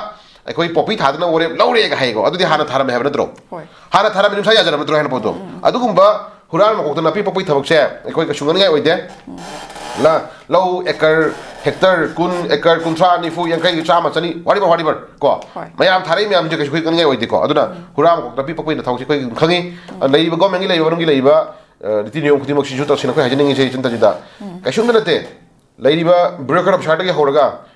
ꯑꯩꯈꯣꯏ ꯄꯣꯄꯤ ꯊꯥꯗꯅ ꯋꯥꯔꯦꯞ ꯂꯧꯔꯦꯒ ꯍꯥꯏꯀꯣ꯫ ꯑꯗꯨꯗꯤ ꯍꯥꯟꯅ ꯊꯥꯔꯝꯃꯦ ꯍꯥꯏꯕ ꯅꯠꯇ꯭ꯔꯣ? ꯍꯣꯏ꯫ ꯍꯥꯟꯅ ꯊꯥꯔꯝꯃꯤ ꯅꯨꯡꯁꯥ ꯌꯥꯖꯔꯝꯕ ꯅꯠꯇ꯭ꯔꯣ ꯍꯥꯏꯅ ꯄꯣꯠꯇꯣ? ꯑꯗꯨꯒꯨꯝꯕ ꯍꯨꯔꯥꯟ ꯃꯀꯣꯛꯇ ꯅꯥꯄꯤ ꯄꯛꯄꯒꯤ ꯊꯕꯛꯁꯦ ꯑꯩꯈꯣꯏ ꯀꯩꯁꯨ ꯉꯥꯡꯅꯤꯡꯉꯥꯏ ꯑꯣꯏꯗꯦ꯫ ꯂ-, ꯂꯧ ꯑꯦꯀꯔ, ꯍꯦꯛꯇꯔ ꯀꯨꯟ, ꯑꯦꯀꯔ ꯀꯨꯟꯊ꯭ꯔꯥ, ꯅꯤꯐꯨ, ꯌꯥꯡꯈꯩ, ꯆꯥꯝꯃ, ꯆꯅꯤ, whatever, whatever, ꯀꯣ꯫ ꯍꯣꯏ꯫ ꯃꯌꯥꯝ ꯊꯥꯔꯛꯏ ꯃꯌꯥꯝꯁꯦ ꯀꯩꯁꯨ ꯑꯩꯈꯣꯏ ꯉꯥꯡꯅꯤꯡꯉꯥꯏ ꯑꯣꯏꯗꯦꯀꯣ꯫ ꯑꯗꯨꯅ ꯍꯨꯔꯥꯟ ꯃꯀꯣꯛꯇ ꯅꯥꯄꯤ ꯄꯛꯄꯒꯤ ꯊꯕꯛꯁꯦ ꯑꯩꯈꯣꯏ ꯑꯗꯨꯝ ꯈꯪꯉꯤ꯫ ꯂꯩꯔꯤꯕ government ꯀꯤ ꯂꯩꯔꯤꯕ ꯃꯅꯨꯡꯒꯤ ꯂꯩꯔꯤꯕ, ꯑ, ꯅꯤꯇꯤ ꯅꯤꯌꯣꯝ ꯈꯨꯗꯤꯡꯃꯛꯁꯤꯁꯨ ꯇꯧꯁꯦꯅ ꯑꯩꯈꯣꯏ ꯍꯥꯏꯖꯅꯤꯡꯉꯤꯁꯦ ꯏꯆꯟ ꯇꯟꯖꯤꯗ꯫ ꯀꯩꯁꯨꯝꯇ ꯅꯠꯇꯦ꯫ ꯂꯩꯔꯤꯕ bureaucrat officer ꯗꯒꯤ ꯍꯧꯔꯒ,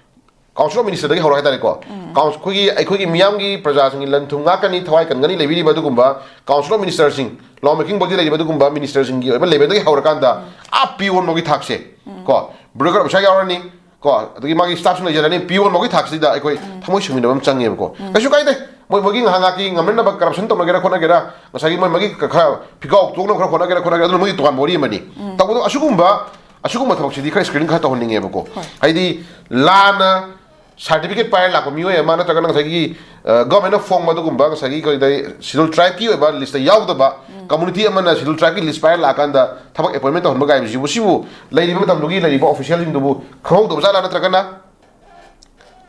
Council of Minister ꯗꯒꯤ ꯍꯧꯔꯒ ꯍꯥꯏꯇꯥꯔꯦꯀꯣ꯫ Council, ꯑꯩꯈꯣꯏꯒꯤ, ꯑꯩꯈꯣꯏꯒꯤ ꯃꯤꯌꯥꯝꯒꯤ ꯄ꯭ꯔꯖꯥꯁꯤꯡꯒꯤ ꯂꯟ ꯊꯨꯝ ꯉꯥꯛꯀꯅꯤ, ꯊꯋꯥꯏ ꯀꯟꯒꯅꯤ ꯂꯩꯕꯤꯔꯤꯕ ꯑꯗꯨꯒꯨꯝꯕ Council of Minister ꯁꯤꯡ, law making body ꯗ ꯂꯩꯔꯤꯕ ꯑꯗꯨꯒꯨꯝꯕ minister ꯁꯤꯡꯒꯤ ꯑꯣꯏꯕ level ꯗꯒꯤ ꯍꯧꯔꯀꯥꯟꯗ ꯑꯥ P one ꯐꯥꯎꯒꯤ ꯊꯥꯛꯁꯦ ꯀꯣ, bureaucrat officer ꯌꯥꯎꯔꯅꯤ ꯀꯣ, ꯑꯗꯒꯤ ꯃꯥꯒꯤ staff ꯁꯤꯡ ꯂꯩꯖꯔꯅꯤ, P one ꯐꯥꯎꯒꯤ ꯊꯥꯛꯁꯤꯗ ꯑꯩꯈꯣꯏ ꯊꯃꯣꯏ ꯁꯦꯡꯃꯤꯟꯅꯕ ꯑꯃ ꯆꯪꯉꯦꯕꯀꯣ꯫ ꯀꯩꯁꯨ ꯀꯥꯏꯗꯦ꯫ ꯃꯣꯏ ꯃꯣꯏꯒꯤ ꯉꯥꯏꯍꯥꯛ ꯉꯥꯏꯍꯥꯛꯀꯤ ꯉꯝꯅꯅꯕ corruption ꯇꯧꯅꯒꯦꯔꯥ ꯈꯣꯠꯅꯒꯦꯔꯥ, ꯉꯁꯥꯏꯒꯤ ꯃꯣꯏ ꯃꯣꯏꯒꯤ ꯈꯔ ꯐꯤꯒꯥꯎ ꯇꯣꯛꯅꯕ ꯈꯔ ꯍꯣꯠꯅꯒꯦꯔꯥ ꯈꯣꯠꯅꯒꯦꯔꯥ, ꯑꯗꯨꯅ ꯃꯣꯏꯒꯤ ꯇꯣꯉꯥꯟꯕ ꯋꯥꯔꯤ ꯑꯃꯅꯤ꯫ ꯇꯧꯕꯗꯣ ꯑꯁꯤꯒꯨꯝꯕ, ꯑꯁꯤꯒꯨꯝꯕ ꯊꯕꯛꯁꯤꯗꯤ ꯈꯔ screening ꯈꯔ ꯇꯧꯍꯟꯅꯤꯡꯉꯦꯕꯀꯣ꯫ ꯍꯣꯏ꯫ ꯍꯥꯏꯗꯤ ꯂꯥꯟꯅ certificate ꯄꯥꯏꯔ ꯂꯥꯛꯄ ꯃꯤꯑꯣꯏ ꯑꯃ ꯅꯠꯇ꯭ꯔꯒꯅ ꯉꯁꯥꯏꯒꯤ, ꯑ, government ꯅ ꯐꯣꯡꯕ ꯑꯗꯨꯒꯨꯝꯕ ꯉꯁꯥꯏꯒꯤ ꯀꯔꯤꯗ schedule tribe ꯀꯤ ꯑꯣꯏꯕ list ꯇ ꯌꯥꯎꯗꯕ community ꯑꯃꯅ schedule tribe ꯀꯤ list ꯄꯥꯏꯔ ꯂꯥꯛꯑꯀꯥꯟꯗ ꯊꯕꯛ appointment ꯇꯧꯍꯟꯕ ꯀꯥꯏꯕꯁꯤꯕꯨ, ꯁꯤꯕꯨ ꯂꯩꯔꯤꯕ ꯃꯇꯝꯗꯨꯒꯤ ꯂꯩꯔꯤꯕ official ꯁꯤꯡꯗꯨꯕꯨ ꯈꯪꯍꯧꯗꯕ ꯖꯥꯠꯂꯥ, ꯅꯠꯇ꯭ꯔꯒꯅ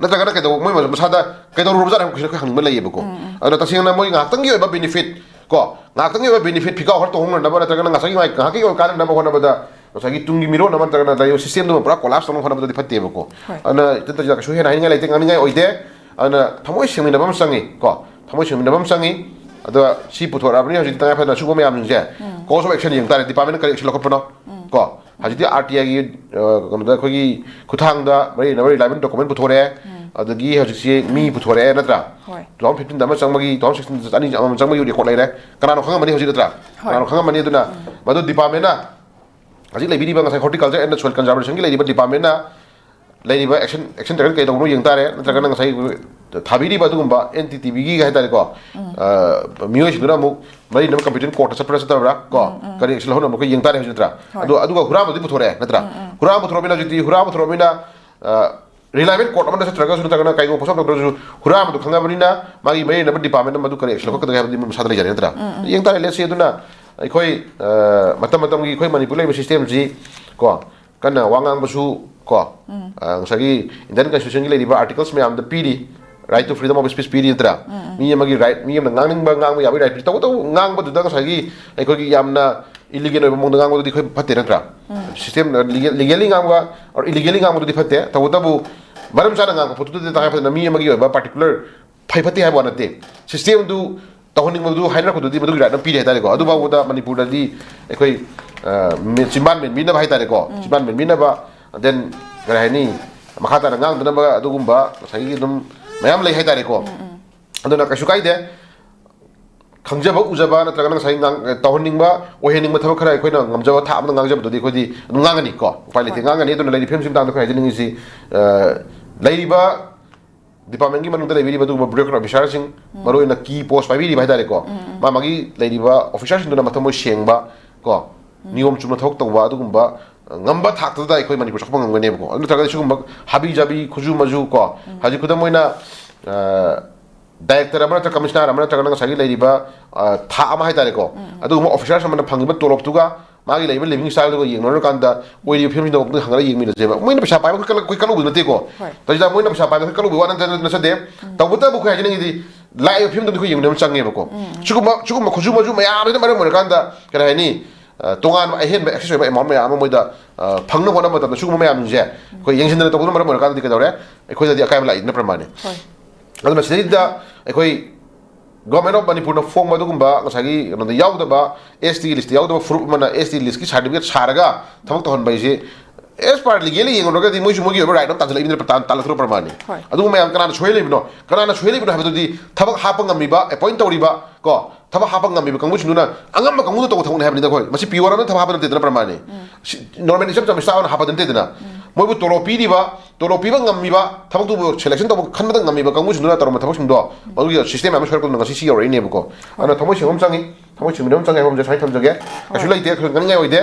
ꯅꯠꯇ꯭ꯔꯒꯅ ꯀꯩꯗꯧꯕ, ꯃꯣꯏ ꯃꯁꯥꯗ ꯀꯩꯗꯧꯔꯨꯔꯕꯖꯥꯠꯅꯣ ꯍꯥꯏꯕ question ꯑꯩꯈꯣꯏ ꯍꯪꯅꯤꯡꯕ ꯂꯩꯌꯦꯕꯀꯣ꯫ ꯑꯗꯨꯅ ꯇꯁꯦꯡꯅ ꯃꯣꯏ ꯉꯥꯏꯍꯥꯛꯇꯪꯒꯤ ꯑꯣꯏꯕ benefit ꯀꯣ, ꯉꯥꯏꯍꯥꯛꯇꯪꯒꯤ ꯑꯣꯏꯕ benefit, ꯐꯤꯀꯥꯎ ꯈꯔ ꯇꯧꯍꯧꯅꯅꯕ ꯅꯠꯇ꯭ꯔꯒꯅ ꯉꯁꯥꯏꯒꯤ ꯃꯥꯏ ꯉꯥꯏꯍꯥꯛꯀꯤ ꯑꯣꯏꯕ ꯀꯥꯟꯅꯅꯕ ꯍꯣꯠꯅꯕꯗ ꯉꯁꯥꯏꯒꯤ ꯇꯨꯡꯒꯤ ꯃꯤꯔꯣꯟ ꯑꯃ ꯅꯠꯇ꯭ꯔꯒꯅ ꯂꯩꯔꯤꯕ system ꯗꯨꯃ ꯄꯨꯔꯥ collapse ꯇꯧꯅꯕ ꯍꯣꯠꯅꯕꯗꯗꯤ ꯐꯠꯇꯦꯕꯀꯣ꯫ ꯍꯣꯏ꯫ ꯑꯗꯨꯅ ꯏꯆꯟ ꯇꯟꯖꯤꯗ ꯀꯩꯁꯨ ꯍꯦꯟꯅ ꯍꯥꯏꯅꯤꯡꯉꯥꯏ ꯂꯩꯇꯦ, ꯉꯥꯡꯅꯤꯡꯉꯥꯏ ꯑꯣꯏꯗꯦ꯫ ꯑꯗꯨꯅ ꯊꯃꯣꯏ ꯁꯦꯡꯃꯤꯟꯅꯕ ꯑꯃ ꯆꯪꯉꯤ ꯀꯣ, ꯊꯃꯣꯏ ꯁꯦꯡꯃꯤꯟꯅꯕ ꯑꯃ ꯆꯪꯉꯤ꯫ ꯑꯗꯣ ꯁꯤ ꯄꯨꯊꯣꯔꯛꯑꯕꯅꯤ ꯍꯧꯖꯤꯛꯇꯤ ꯇꯉꯥꯏ ꯐꯗꯅ ꯁꯤꯒꯨꯝꯕ ꯃꯌꯥꯝꯁꯤꯡꯁꯦ course of action ꯌꯦꯡ ꯇꯥꯔꯦ, department ꯅ ꯀꯔꯤ action ꯂꯧꯈꯠꯄꯅꯣ ꯀꯣ꯫ ꯍꯧꯖꯤꯛꯇꯤ R T I ꯒꯤ, ꯑ, ꯀꯩꯅꯣꯗ ꯑꯩꯈꯣꯏꯒꯤ ꯈꯨꯠꯊꯥꯡꯗ ꯃꯔꯤ ꯂꯩꯅꯕ reliable document ꯄꯨꯊꯣꯔꯛꯑꯦ꯫ ꯑꯗꯒꯤ ꯍꯧꯖꯤꯛꯁꯤ ꯃꯤ ꯄꯨꯊꯣꯔꯛꯑꯦ, ꯅꯠꯇ꯭ꯔꯥ? ꯍꯣꯏ꯫ Two thousand fifteen ꯗ ꯑꯃ ꯆꯪꯕꯒꯤ, two thousand sixteen ꯗ ꯑꯅꯤ ꯑꯃ ꯆꯪꯕꯒꯤ record ꯂꯩꯔꯦ꯫ ꯀꯅꯥꯅꯣ ꯈꯪꯉꯝꯃꯅꯤ ꯍꯧꯖꯤꯛ, ꯅꯠꯇ꯭ꯔꯥ? ꯍꯣꯏ꯫ ꯀꯅꯥꯅꯣ ꯈꯪꯉꯝꯃꯅꯤ? ꯑꯗꯨꯅ ꯃꯗꯨ department ꯅ ꯍꯧꯖꯤꯛ ꯂꯩꯕꯤꯔꯤꯕ ꯉꯁꯥꯏ Horticulture and Soil Conservation ꯒꯤ ꯂꯩꯔꯤꯕ department ꯅ ꯂꯩꯔꯤꯕ action action ꯇꯥꯔꯒꯦꯠ ꯀꯩ ꯇꯧꯕꯅꯣ ꯌꯦꯡ ꯇꯥꯔꯦ, ꯅꯠꯇ꯭ꯔꯒꯅ ꯉꯁꯥꯏ ꯊꯥꯕꯤꯔꯤꯕ ꯑꯗꯨꯒꯨꯝꯕ ꯑꯦꯟ ꯇꯤ ꯇꯤ ꯕꯤꯒꯤ ꯍꯥꯏꯇꯥꯔꯦꯀꯣ, ꯃꯤꯑꯣꯏꯁꯤꯡꯗꯨꯅ ꯑꯃꯨꯛ ꯃꯔꯤ ꯂꯩꯅꯕ ꯀꯝꯄꯤꯇꯦꯟ ꯀꯣꯔꯠꯇ ꯆꯠꯄ꯭ꯔꯥ ꯆꯠꯇꯕ꯭ꯔꯥ ꯀꯣ, ꯀꯔꯤ action ꯂꯧꯍꯧꯅꯕ ꯑꯩꯈꯣꯏ ꯌꯦꯡ ꯇꯥꯔꯦ ꯍꯧꯖꯤꯛ ꯅꯠꯇ꯭ꯔꯥ? ꯑꯗꯣ ꯑꯗꯨꯒ ꯍꯨꯔꯥꯟꯕꯗꯨꯗꯤ ꯄꯨꯊꯣꯔꯛꯑꯦ ꯅꯠꯇ꯭ꯔꯥ? ꯍꯨꯔꯥꯟꯕ ꯄꯨꯊꯣꯔꯛꯑꯃꯤꯅ ꯍꯧꯖꯤꯛꯇꯤ ꯍꯨꯔꯥꯟꯕ ꯄꯨꯊꯣꯔꯛꯑꯃꯤꯅ ꯔꯤꯂꯥꯏꯕꯜ ꯀꯣꯔꯠ ꯑꯃꯗ ꯆꯠꯇ꯭ꯔꯒꯁꯨ ꯅꯠꯇ꯭ꯔꯒꯅ ꯀꯩꯒꯨꯝꯕ ꯄꯣꯠꯁꯛ ꯇꯧꯗ꯭ꯔꯁꯨ ꯍꯨꯔꯥꯟꯕꯗꯨ ꯈꯪꯉꯕꯅꯤꯅ ꯃꯥꯒꯤ ꯃꯔꯤ ꯂꯩꯅꯕ ꯗꯤꯄꯥꯔꯠꯃꯦꯟ ꯑꯃ ꯑꯗꯨ ꯀꯔꯤ action ꯂꯧꯈꯠꯀꯗꯒꯦ ꯍꯥꯏꯕꯗꯤ ꯃꯁꯥꯗ ꯂꯩꯖꯔꯦ ꯅꯠꯇ꯭ꯔꯥ? ꯌꯦꯡ ꯇꯥꯔꯦ, let's see꯫ ꯑꯗꯨꯅ ꯑꯩꯈꯣꯏ ꯃꯇꯝ ꯃꯇꯝꯒꯤ ꯑꯩꯈꯣꯏ ꯃꯅꯤꯄꯨꯔ ꯂꯩꯔꯤꯕ systemꯁꯤ ꯀꯣ, ꯀꯟꯅ ꯋꯥ ꯉꯥꯡꯕꯁꯨ ꯀꯣ, ꯉꯁꯥꯏꯒꯤ Indian Constitutionꯒꯤ ꯂꯩꯔꯤꯕ articles ꯃꯌꯥꯝꯗ ꯄꯤꯔꯤ, right to freedom of speech ꯄꯤꯔꯤ ꯅꯠꯇ꯭ꯔꯥ? ꯃꯤ ꯑꯃꯒꯤ right, ꯃꯤ ꯑꯃꯅ ꯉꯥꯡꯅꯤꯡꯕ ꯉꯥꯡꯕ ꯌꯥꯕꯒꯤ right ꯄꯤ꯫ ꯇꯧꯕꯇꯕꯨ ꯉꯥꯡꯕꯗꯨꯗ ꯉꯁꯥꯏꯒꯤ ꯑꯩꯈꯣꯏꯒꯤ ꯌꯥꯝꯅ illegal ꯑꯣꯏꯕ ꯃꯑꯣꯡꯗ ꯉꯥꯡꯕꯗꯨꯗꯤ ꯑꯩꯈꯣꯏ ꯐꯠꯇꯦ ꯅꯠꯇ꯭ꯔꯥ? System legally ꯉꯥꯡꯕ or illegally ꯉꯥꯡꯕꯗꯨꯗꯤ ꯐꯠꯇꯦ꯫ ꯇꯧꯕꯇꯕꯨ ꯃꯔꯝ ꯆꯥꯅ ꯉꯥꯡꯕ ꯄꯣꯠꯇꯨꯗꯤ ꯇꯉꯥꯏ ꯐꯗꯅ ꯃꯤ ꯑꯃꯒꯤ ꯑꯣꯏꯕ particular ꯐꯩ ꯐꯠꯇꯦ ꯍꯥꯏꯕ ꯋꯥ ꯅꯠꯇꯦ꯫ Systemꯗꯨ ꯇꯧꯍꯟꯅꯤꯡꯕꯗꯨ ꯍꯥꯏꯅꯔꯛꯄꯗꯨꯗꯤ ꯃꯗꯨꯒꯤ right ꯑꯃ ꯄꯤꯔꯤ ꯍꯥꯏꯇꯥꯔꯦꯀꯣ꯫ ꯑꯗꯨꯐꯥꯎꯕꯗ ꯃꯅꯤꯄꯨꯔꯗꯗꯤ ꯑꯩꯈꯣꯏ ꯆꯤꯝꯕꯥꯟ ꯃꯦꯟꯕꯤꯅꯕ ꯍꯥꯏꯇꯥꯔꯦꯀꯣ, ꯆꯤꯝꯕꯥꯟ ꯃꯦꯟꯕꯤꯅꯕ, then ꯀꯔꯤ ꯍꯥꯏꯅꯤ, ꯃꯈꯥ ꯇꯥꯅ ꯉꯥꯡꯗꯅꯕ ꯑꯗꯨꯒꯨꯝꯕ ꯉꯁꯥꯏꯒꯤ ꯑꯗꯨꯝ ꯃꯌꯥꯝ ꯂꯩ ꯍꯥꯏꯇꯥꯔꯦꯀꯣ꯫ ꯑꯗꯨꯅ ꯀꯩꯁꯨ ꯀꯥꯏꯗꯦ꯫ ꯈꯪꯖꯕ ꯎꯖꯕ ꯅꯠꯇ꯭ꯔꯒꯅ ꯉꯁꯥꯏ ꯇꯧꯍꯟꯅꯤꯡꯕ ꯑꯣꯏꯍꯟꯅꯤꯡꯕ ꯊꯕꯛ ꯈꯔ ꯑꯩꯈꯣꯏꯅ ꯉꯝꯖꯕ ꯊꯥꯛ ꯑꯃꯗ ꯉꯥꯡꯖꯕꯗꯨꯗꯤ ꯑꯩꯈꯣꯏꯗꯤ ꯑꯗꯨꯝ ꯉꯥꯡꯒꯅꯤ ꯀꯣ, ꯎꯄꯥꯏ ꯂꯩꯇꯦ, ꯉꯥꯡꯒꯅꯤ꯫ ꯑꯗꯨꯅ ꯂꯩꯔꯤꯕ ꯐꯤꯕꯝꯁꯤꯒꯤ ꯃꯇꯥꯡꯗ ꯑꯩꯈꯣꯏ ꯍꯥꯏꯖꯅꯤꯡꯉꯤꯁꯤ, ꯂꯩꯔꯤꯕ departmentꯀꯤ ꯃꯅꯨꯡꯗ ꯂꯩꯕꯤꯔꯤꯕ ꯑꯗꯨꯒꯨꯝꯕ bureaucrat officerꯁꯤꯡ, ꯃꯔꯨꯑꯣꯏꯅ key post ꯄꯥꯏꯕꯤꯔꯤꯕ ꯍꯥꯏꯇꯥꯔꯦꯀꯣ, ꯃꯥ ꯃꯥꯒꯤ ꯂꯩꯔꯤꯕ officerꯁꯤꯡꯗꯨꯅ ꯃꯊꯃꯣꯏ ꯁꯦꯡꯕ ꯀꯣ, ꯅꯤꯌꯣꯝ ꯆꯨꯝꯅ ꯊꯕꯛ ꯇꯧꯕ ꯑꯗꯨꯒꯨꯝꯕ ꯉꯝꯕ ꯊꯥꯛꯇꯨꯗ ꯑꯩꯈꯣꯏ ꯃꯅꯤꯄꯨꯔ ꯆꯥꯎꯈꯠꯄ ꯉꯝꯒꯅꯦꯕꯀꯣ꯫ ꯑꯗꯨ ꯅꯠꯇ꯭ꯔꯒꯗꯤ ꯁꯤꯒꯨꯝꯕ ꯍꯥꯕꯤ ꯖꯥꯕꯤ ꯈꯨꯖꯨ ꯃꯖꯨ ꯀꯣ, ꯍꯧꯖꯤꯛ ꯈꯨꯗꯝ ꯑꯣꯏꯅ director ꯑꯃ ꯅꯠꯇ꯭ꯔꯒ commissioner ꯑꯃ ꯅꯠꯇ꯭ꯔꯒꯅ ꯉꯁꯥꯏꯒꯤ ꯂꯩꯔꯤꯕ ꯊꯥꯛ ꯑꯃ ꯍꯥꯏꯇꯥꯔꯦꯀꯣ, ꯑꯗꯨꯒꯨꯝꯕ officers ꯑꯃꯅ ꯐꯪꯉꯤꯕ ꯇꯣꯂꯣꯞꯇꯨꯒ ꯃꯥꯒꯤ ꯂꯩꯔꯤꯕ living styleꯗꯨꯒ ꯌꯦꯡꯅꯔꯨꯔꯀꯥꯟꯗ ꯑꯣꯏꯔꯤꯕ ꯐꯤꯕꯝꯁꯤꯗ ꯑꯃꯨꯛꯇꯪ ꯍꯪꯉꯒ ꯌꯦꯡꯃꯤꯟꯅꯁꯦꯕ꯫ ꯃꯣꯏꯅ ꯄꯩꯁꯥ ꯄꯥꯏꯕ ꯑꯩꯈꯣꯏ ꯀꯜꯂꯨꯕ ꯅꯠꯇꯦꯀꯣ꯫ ꯇꯧꯔꯤꯁꯤꯗ ꯃꯣꯏꯅ ꯄꯩꯁꯥ ꯄꯥꯏꯕ ꯑꯩꯈꯣꯏ ꯀꯜꯂꯨꯕ ꯋꯥ ꯅꯠꯇ ꯅꯠꯆꯗꯦ꯫ ꯇꯧꯕꯇꯕꯨ ꯑꯩꯈꯣꯏ ꯍꯥꯏꯖꯅꯤꯡꯉꯤꯗꯤ ꯂꯥꯛꯏꯕ ꯐꯤꯕꯝꯗꯨꯗꯤ ꯑꯩꯈꯣꯏ ꯌꯦꯡꯃꯤꯟꯅꯕ ꯆꯪꯉꯦꯕꯀꯣ꯫ ꯁꯤꯒꯨꯝꯕ ꯁꯤꯒꯨꯝꯕ ꯈꯨꯖꯨ ꯃꯖꯨ ꯃꯌꯥꯝꯁꯤꯅ ꯃꯔꯝ ꯑꯣꯏꯔꯀꯥꯟꯗ ꯀꯔꯤ ꯍꯥꯏꯅꯤ, ꯇꯣꯉꯥꯟꯕ ꯑꯍꯦꯟꯕ access ꯑꯣꯏꯕ amount ꯃꯌꯥꯝ ꯑꯃ ꯃꯣꯏꯗ ꯐꯪꯅꯕ ꯍꯣꯠꯅꯕ ꯃꯇꯝꯗ ꯁꯤꯒꯨꯝꯕ ꯃꯌꯥꯝꯁꯤꯡꯁꯦ ꯑꯩꯈꯣꯏ ꯌꯦꯡꯁꯤꯟꯗꯅ ꯇꯧꯕꯅ ꯃꯔꯝ ꯑꯣꯏꯔꯀꯥꯟꯗꯗꯤ ꯀꯩꯗꯧꯔꯦ, ꯑꯩꯈꯣꯏꯗꯗꯤ ꯑꯀꯥꯏꯕ ꯂꯥꯛꯏꯗꯅ ꯄ꯭ꯔꯃꯥꯅꯤ꯫ ꯑꯗꯨꯅ ꯁꯤꯗꯩꯗ ꯑꯩꯈꯣꯏ Government of Manipureꯅ ꯐꯣꯡꯕ ꯑꯗꯨꯒꯨꯝꯕ ꯉꯁꯥꯏꯒꯤ ꯀꯩꯅꯣꯗ ꯌꯥꯎꯗꯕ, ST listꯇ ꯌꯥꯎꯗꯕ ꯐꯨꯔꯨꯞ ꯑꯃꯅ ST listꯀꯤ certificate ꯁꯥꯔꯒ ꯊꯕꯛ ꯇꯧꯍꯟꯕ ꯍꯥꯏꯁꯦ as per legally ꯌꯦꯡꯉꯨꯔꯒꯗꯤ ꯃꯣꯏꯁꯨ ꯃꯣꯏꯒꯤ ꯑꯣꯏꯕ right ꯑꯃ ꯇꯥꯟꯁꯤꯜꯂꯛꯏꯕꯅꯤꯅ ꯇꯥꯟ-, ꯇꯥꯜꯂꯛꯇ꯭ꯔꯣ ꯄ꯭ꯔꯃꯥꯅꯤ꯫ ꯑꯗꯨꯒꯨꯝꯕ ꯃꯌꯥꯝ ꯀꯅꯥꯅ ꯁꯣꯏꯍꯜꯂꯤꯕꯅꯣ? ꯀꯅꯥꯅ ꯁꯣꯏꯍꯜꯂꯤꯕꯅꯣ ꯍꯥꯏꯕꯗꯨꯗꯤ ꯊꯕꯛ ꯍꯥꯞꯄ ꯉꯝꯃꯤꯕ, appoint ꯇꯧꯔꯤꯕ ꯀꯣ, ꯊꯕꯛ ꯍꯥꯞꯄ ꯉꯝꯃꯤꯕ ꯀꯥꯡꯕꯨꯁꯤꯡꯗꯨꯅ ꯑꯉꯝꯕ ꯀꯥꯡꯕꯨꯗ ꯇꯧꯕ ꯊꯕꯛꯅꯤ ꯍꯥꯏꯕꯅꯤꯗ꯫ ꯑꯩꯈꯣꯏ ꯃꯁꯤ ꯄꯤꯌꯣꯔ ꯑꯃꯅ ꯊꯕꯛ ꯍꯥꯞꯄ ꯅꯠꯇꯦꯗꯅ ꯄ꯭ꯔꯃꯥꯅꯤ꯫ Normal ꯏꯆꯝ ꯆꯝꯕ staff ꯑꯃꯅ ꯍꯥꯞꯄ ꯅꯠꯇꯦꯗꯅ꯫ ꯃꯣꯏꯕꯨ ꯇꯣꯂꯣꯞ ꯄꯤꯔꯤꯕ, ꯇꯣꯂꯣꯞ ꯄꯤꯕ ꯉꯝꯃꯤꯕ, ꯊꯕꯛꯇꯨꯕꯨ selection ꯇꯧꯕ, ꯈꯟꯕꯗ ꯉꯝꯃꯤꯕ ꯀꯥꯡꯕꯨꯁꯤꯡꯗꯨꯅ ꯇꯧꯔꯝꯕ ꯊꯕꯛꯁꯤꯡꯗꯣ, ꯃꯗꯨꯒꯤ system ꯃꯌꯥꯝ ꯁꯣꯏꯔꯛꯄꯗꯨꯅ ꯉꯁꯤ ꯁꯤ ꯌꯧꯔꯛꯏꯅꯦꯕꯀꯣ꯫ ꯑꯗꯨꯅ ꯊꯃꯣꯏ ꯁꯦꯡꯕ ꯑꯃ ꯆꯪꯉꯤ, ꯊꯃꯣꯏ ꯁꯦꯡꯕ ꯑꯃ ꯆꯪꯉꯤ ꯍꯥꯏꯕ ꯑꯃꯁꯦ ꯁꯨꯃꯥꯏꯅ ꯊꯝꯖꯒꯦ꯫ ꯀꯩꯁꯨ ꯂꯩꯇꯦ, ꯀꯩꯁꯨ ꯉꯥꯡꯅꯤꯡꯉꯥꯏ ꯑꯣꯏꯗꯦ꯫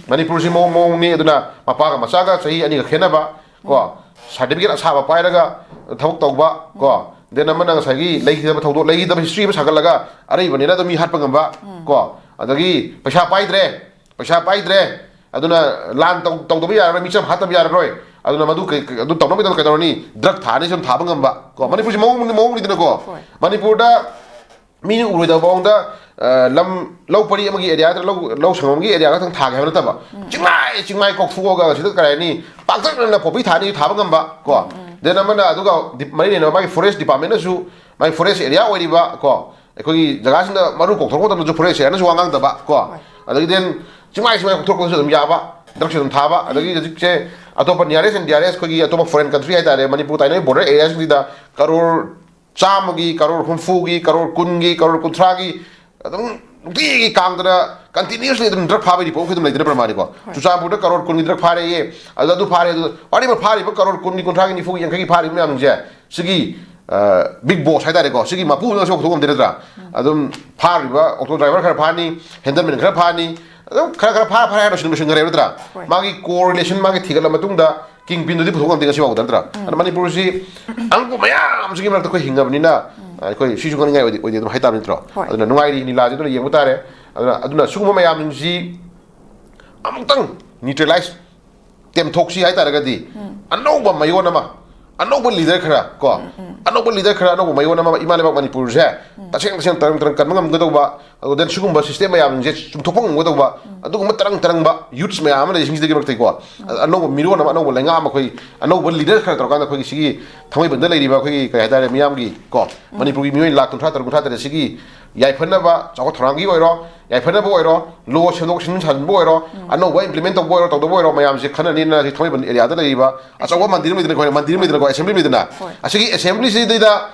ꯃꯅꯤꯄꯨꯔꯁꯤ ꯃꯑꯣꯡ ꯃꯑꯣꯡꯅꯤ꯫ ꯑꯗꯨꯅ ꯃꯄꯥꯒ ꯃꯆꯥꯒ ꯆꯍꯤ ꯑꯅꯤꯒ ꯈꯦꯠꯅꯕ ꯀꯣ, certificate ꯑꯁꯥꯕ ꯄꯥꯏꯔꯒ ꯊꯕꯛ ꯇꯧꯕ ꯀꯣ, then ꯑꯃꯅ ꯉꯁꯥꯏꯒꯤ ꯂꯩꯈꯤꯗꯕ ꯊꯧꯗꯣꯛ, ꯂꯩꯈꯤꯗꯕ history ꯑꯃ ꯁꯥꯒꯠꯂꯒ ꯑꯔꯩꯕꯅꯦꯅ ꯑꯗꯨꯝ ꯃꯤ ꯍꯥꯠꯄ ꯉꯝꯕ ꯀꯣ, ꯑꯗꯒꯤ ꯄꯩꯁꯥ ꯄꯥꯏꯗ꯭ꯔꯦ, ꯄꯩꯁꯥ ꯄꯥꯏꯗ꯭ꯔꯦ, ꯑꯗꯨꯅ ꯂꯥꯟ ꯇꯧ-, ꯇꯧꯗꯕ ꯌꯥꯔꯔꯣꯏ, ꯃꯤꯆꯝ ꯍꯥꯠꯇꯕ ꯌꯥꯔꯔꯣꯏ, ꯑꯗꯨꯅ ꯃꯗꯨ ꯀꯩ-, ꯀꯩ-, ꯑꯗꯨ ꯇꯧꯅꯕꯒꯤꯗꯃꯛ ꯀꯩꯗꯧꯔꯅꯤ? Drug ꯊꯥꯅꯤ, ꯁꯨꯝ ꯊꯥꯕ ꯉꯝꯕ ꯀꯣ꯫ ꯃꯅꯤꯄꯨꯔꯁꯤ ꯃꯑꯣꯡ, ꯃꯑꯣꯡꯅꯤꯗꯅꯀꯣ꯫ ꯃꯅꯤꯄꯨꯔꯗ ꯃꯤꯅ ꯎꯔꯣꯏꯗꯕ ꯃꯑꯣꯡꯗ, ꯑ, ꯂꯝ, ꯂꯧ ꯄꯔꯤ ꯑꯃꯒꯤ areaꯗ, ꯂꯧ, ꯂꯧ ꯁꯪꯉꯝꯒꯤ area ꯈꯛꯇꯪ ꯊꯥꯒꯦ ꯍꯥꯏꯕ ꯅꯠꯇꯕ, ꯆꯤꯡꯃꯥꯏ, ꯆꯤꯡꯃꯥꯏ ꯀꯣꯛꯊꯣꯛꯑꯒ ꯁꯤꯗ ꯀꯔꯤ ꯍꯥꯏꯅꯤ, ꯄꯥꯛꯇꯛꯅꯅ poppy ꯊꯥꯅꯤ ꯊꯥꯕ ꯉꯝꯕ ꯀꯣ꯫ Then ꯑꯃꯅ ꯑꯗꯨꯒ ꯗꯤ-, ꯃꯔꯤ ꯂꯩꯅꯕ ꯃꯥꯒꯤ forest departmentꯅꯁꯨ ꯃꯥꯒꯤ forest area ꯑꯣꯏꯔꯤꯕ ꯀꯣ, ꯑꯩꯈꯣꯏꯒꯤ ꯖꯒꯥꯁꯤꯡꯗ ꯃꯔꯨ ꯀꯣꯛꯊꯣꯛꯄ ꯃꯇꯝꯗꯁꯨ forest areaꯅꯁꯨ ꯋꯥ ꯉꯥꯡꯗꯕ ꯀꯣ꯫ ꯑꯗꯒꯤ then ꯆꯤꯡꯃꯥꯏ, ꯆꯤꯡꯃꯥꯏ ꯀꯣꯛꯊꯣꯛꯄꯗꯁꯨ ꯑꯗꯨꯝ ꯌꯥꯕ, drugꯁꯨ ꯑꯗꯨꯝ ꯊꯥꯕ꯫ ꯑꯗꯒꯤ ꯍꯧꯖꯤꯛꯁꯦ ꯑꯇꯣꯞꯄ nearest and dearest ꯑꯩꯈꯣꯏꯒꯤ ꯑꯇꯣꯞꯄ foreign country ꯍꯥꯏꯇꯥꯔꯦ, ꯃꯅꯤꯄꯨꯔ ꯇꯥꯏꯅꯔꯤꯕ border areaꯁꯤꯡꯁꯤꯗ ꯀꯔꯣꯔ ꯆꯥꯝꯃꯒꯤ, ꯀꯔꯣꯔ ꯍꯨꯝꯐꯨꯒꯤ, ꯀꯔꯣꯔ ꯀꯨꯟꯒꯤ, ꯀꯔꯣꯔ ꯀꯨꯟꯊ꯭ꯔꯥꯒꯤ ꯑꯗꯨꯝ ꯅꯨꯡꯇꯤꯒꯤ ꯀꯥꯡꯗꯅ continuously ꯑꯗꯨꯝ drug ꯐꯥꯕꯒꯤ report ꯑꯩꯈꯣꯏ ꯑꯗꯨꯝ ꯂꯩꯗꯅ ꯄ꯭ꯔꯃꯥꯅꯤꯀꯣ꯫ ꯆꯨꯔꯆꯥꯟꯄꯨꯔꯗ ꯀꯔꯣꯔ ꯀꯨꯟꯒꯤ drug ꯐꯥꯔꯦꯌꯦ, ꯑꯗꯨ, ꯑꯗꯨ ꯐꯥꯔꯦ, ꯑꯗꯨ ꯋꯥꯔꯤꯕ ꯐꯥꯔꯤꯕ ꯀꯔꯣꯔ ꯀꯨꯟꯒꯤ, ꯀꯨꯟꯊ꯭ꯔꯥꯒꯤ, ꯅꯤꯐꯨꯒꯤ, ꯌꯥꯡꯈꯩꯒꯤ ꯐꯥꯔꯤꯕ ꯃꯌꯥꯝꯁꯦ ꯁꯤꯒꯤ, ꯑ, big boss ꯍꯥꯏꯇꯥꯔꯦꯀꯣ, ꯁꯤꯒꯤ ꯃꯄꯨꯗꯨꯅꯁꯨ ꯄꯨꯊꯣꯛ ꯉꯝꯗꯦ ꯅꯠꯇ꯭ꯔꯥ? ꯑꯗꯨꯝ ꯐꯥꯔꯤꯕ auto driver ꯈꯔ ꯐꯥꯅꯤ, handyman ꯈꯔ ꯐꯥꯅꯤ, ꯑꯗꯨꯝ ꯈꯔ, ꯈꯔ ꯐꯥ-, ꯐꯥꯔꯦ ꯍꯥꯏꯔ ꯂꯣꯏꯁꯤꯟ-, ꯂꯣꯏꯁꯤꯟꯈ꯭ꯔꯦꯕ ꯅꯠꯇ꯭ꯔꯥ? ꯃꯥꯒꯤ core relation ꯃꯥꯒꯤ ꯊꯤꯒꯠꯂ ꯃꯇꯨꯡꯗ ꯀꯤꯡ ꯄꯤꯟꯗꯨꯗꯤ ꯄꯨꯊꯣꯛ ꯉꯝꯗꯦ ꯉꯁꯤ ꯐꯥꯎꯕꯗ ꯅꯠꯇ꯭ꯔꯥ? ꯑꯗꯨꯅ ꯃꯅꯤꯄꯨꯔꯁꯤ ꯑꯉꯛꯄ ꯃꯌꯥꯝꯁꯤꯒꯤ ꯃꯔꯛꯇ ꯑꯩꯈꯣꯏ ꯍꯤꯡꯉꯕꯅꯤꯅ, ꯑ, ꯑꯩꯈꯣꯏ ꯁꯤꯁꯨ ꯈꯪꯅꯤꯡꯉꯥꯏ ꯑꯣꯏꯗꯦ, ꯑꯣꯏꯗꯦ ꯑꯗꯨꯝ ꯍꯥꯏꯇꯥꯕ ꯅꯠꯇ꯭ꯔꯣ? ꯑꯗꯨꯅ ꯅꯨꯡꯉꯥꯏꯔꯤ ꯂꯤꯂꯥꯁꯤ ꯑꯗꯨꯅ ꯌꯦꯡꯕ ꯇꯥꯔꯦ꯫ ꯑꯗꯨꯅ, ꯑꯗꯨꯅ ꯁꯤꯒꯨꯝꯕ ꯃꯌꯥꯝꯁꯤꯡꯁꯤ ꯑꯃꯨꯛꯇꯪ neutralize ꯇꯦꯝꯊꯣꯛꯁꯤ ꯍꯥꯏꯇꯥꯔꯒꯗꯤ, ꯑꯅꯧꯕ ꯃꯌꯣꯟ ꯑꯃ, ꯑꯅꯧꯕ leader ꯈꯔ ꯀꯣ, ꯑꯅꯧꯕ leader ꯈꯔ, ꯑꯅꯧꯕ ꯃꯌꯣꯟ ꯑꯃ, ꯏꯃꯥ ꯂꯩꯕꯥꯛ ꯃꯅꯤꯄꯨꯔꯁꯦ ꯇꯁꯦꯡ ꯇꯁꯦꯡ ꯇꯔꯪ ꯇꯔꯪ ꯀꯟꯕ ꯉꯝꯒꯗꯧꯕ, ꯑꯗꯨ then ꯁꯤꯒꯨꯝꯕ system ꯃꯌꯥꯝꯁꯤꯡꯁꯦ ꯆꯨꯝꯊꯣꯛꯄ ꯉꯝꯒꯗꯧꯕ, ꯑꯗꯨꯒꯨꯝꯕ ꯇꯔꯪ ꯇꯔꯪꯕ youths ꯃꯌꯥꯝ ꯑꯃ ꯂꯩ ꯁꯤꯡꯁꯤꯗꯒꯤ ꯃꯔꯛꯇꯒꯤꯀꯣ, ꯑꯅꯧꯕ ꯃꯤꯔꯣꯟ ꯑꯃ, ꯑꯅꯧꯕ ꯂꯩꯉꯥꯛ ꯑꯃ, ꯑꯩꯈꯣꯏ ꯑꯅꯧꯕ leader ꯈꯔ ꯇꯧꯔꯀꯥꯟꯗ ꯑꯩꯈꯣꯏꯒꯤ ꯁꯤꯒꯤ ꯊꯥꯡꯃꯩꯕꯟꯗ ꯂꯩꯔꯤꯕ ꯑꯩꯈꯣꯏꯒꯤ ꯀꯩ ꯍꯥꯏꯇꯥꯔꯦ, ꯃꯤꯌꯥꯝꯒꯤ ꯀꯣ, ꯃꯅꯤꯄꯨꯔꯒꯤ ꯃꯤꯑꯣꯏ ꯂꯥꯈ ꯀꯨꯟꯊ꯭ꯔꯥ ꯇꯔꯨꯛ, ꯀꯨꯟꯊ꯭ꯔꯥ ꯇꯔꯦꯠ ꯁꯤꯒꯤ ꯌꯥꯏꯐꯅꯕ ꯆꯥꯎꯈꯠ ꯊꯧꯔꯥꯡꯒꯤ ꯑꯣꯏꯔꯣ, ꯌꯥꯏꯐꯅꯕ ꯑꯣꯏꯔꯣ, law ꯁꯦꯝꯗꯣꯛ ꯁꯦꯝꯖꯤꯟ ꯁꯥꯖꯤꯟꯕ ꯑꯣꯏꯔꯣ, ꯑꯅꯧꯕ implement ꯇꯧꯕ ꯑꯣꯏꯔꯣ, ꯇꯧꯗꯕ ꯑꯣꯏꯔꯣ, ꯃꯌꯥꯝꯁꯦ ꯈꯟꯅꯅꯤꯅ ꯁꯤ ꯊꯥꯡꯃꯩꯕꯟ areaꯗ ꯂꯩꯔꯤꯕ ꯑꯆꯧꯕ ꯃꯟꯗꯤꯔ ꯑꯃ ꯂꯩꯗꯅ, ꯑꯩꯈꯣꯏꯅ ꯃꯟꯗꯤꯔ ꯑꯃ ꯂꯩꯗꯅꯀꯣ, assembly ꯂꯩꯗꯅ, ꯑꯁꯤꯒꯤ assemblyꯁꯤꯗꯩꯗ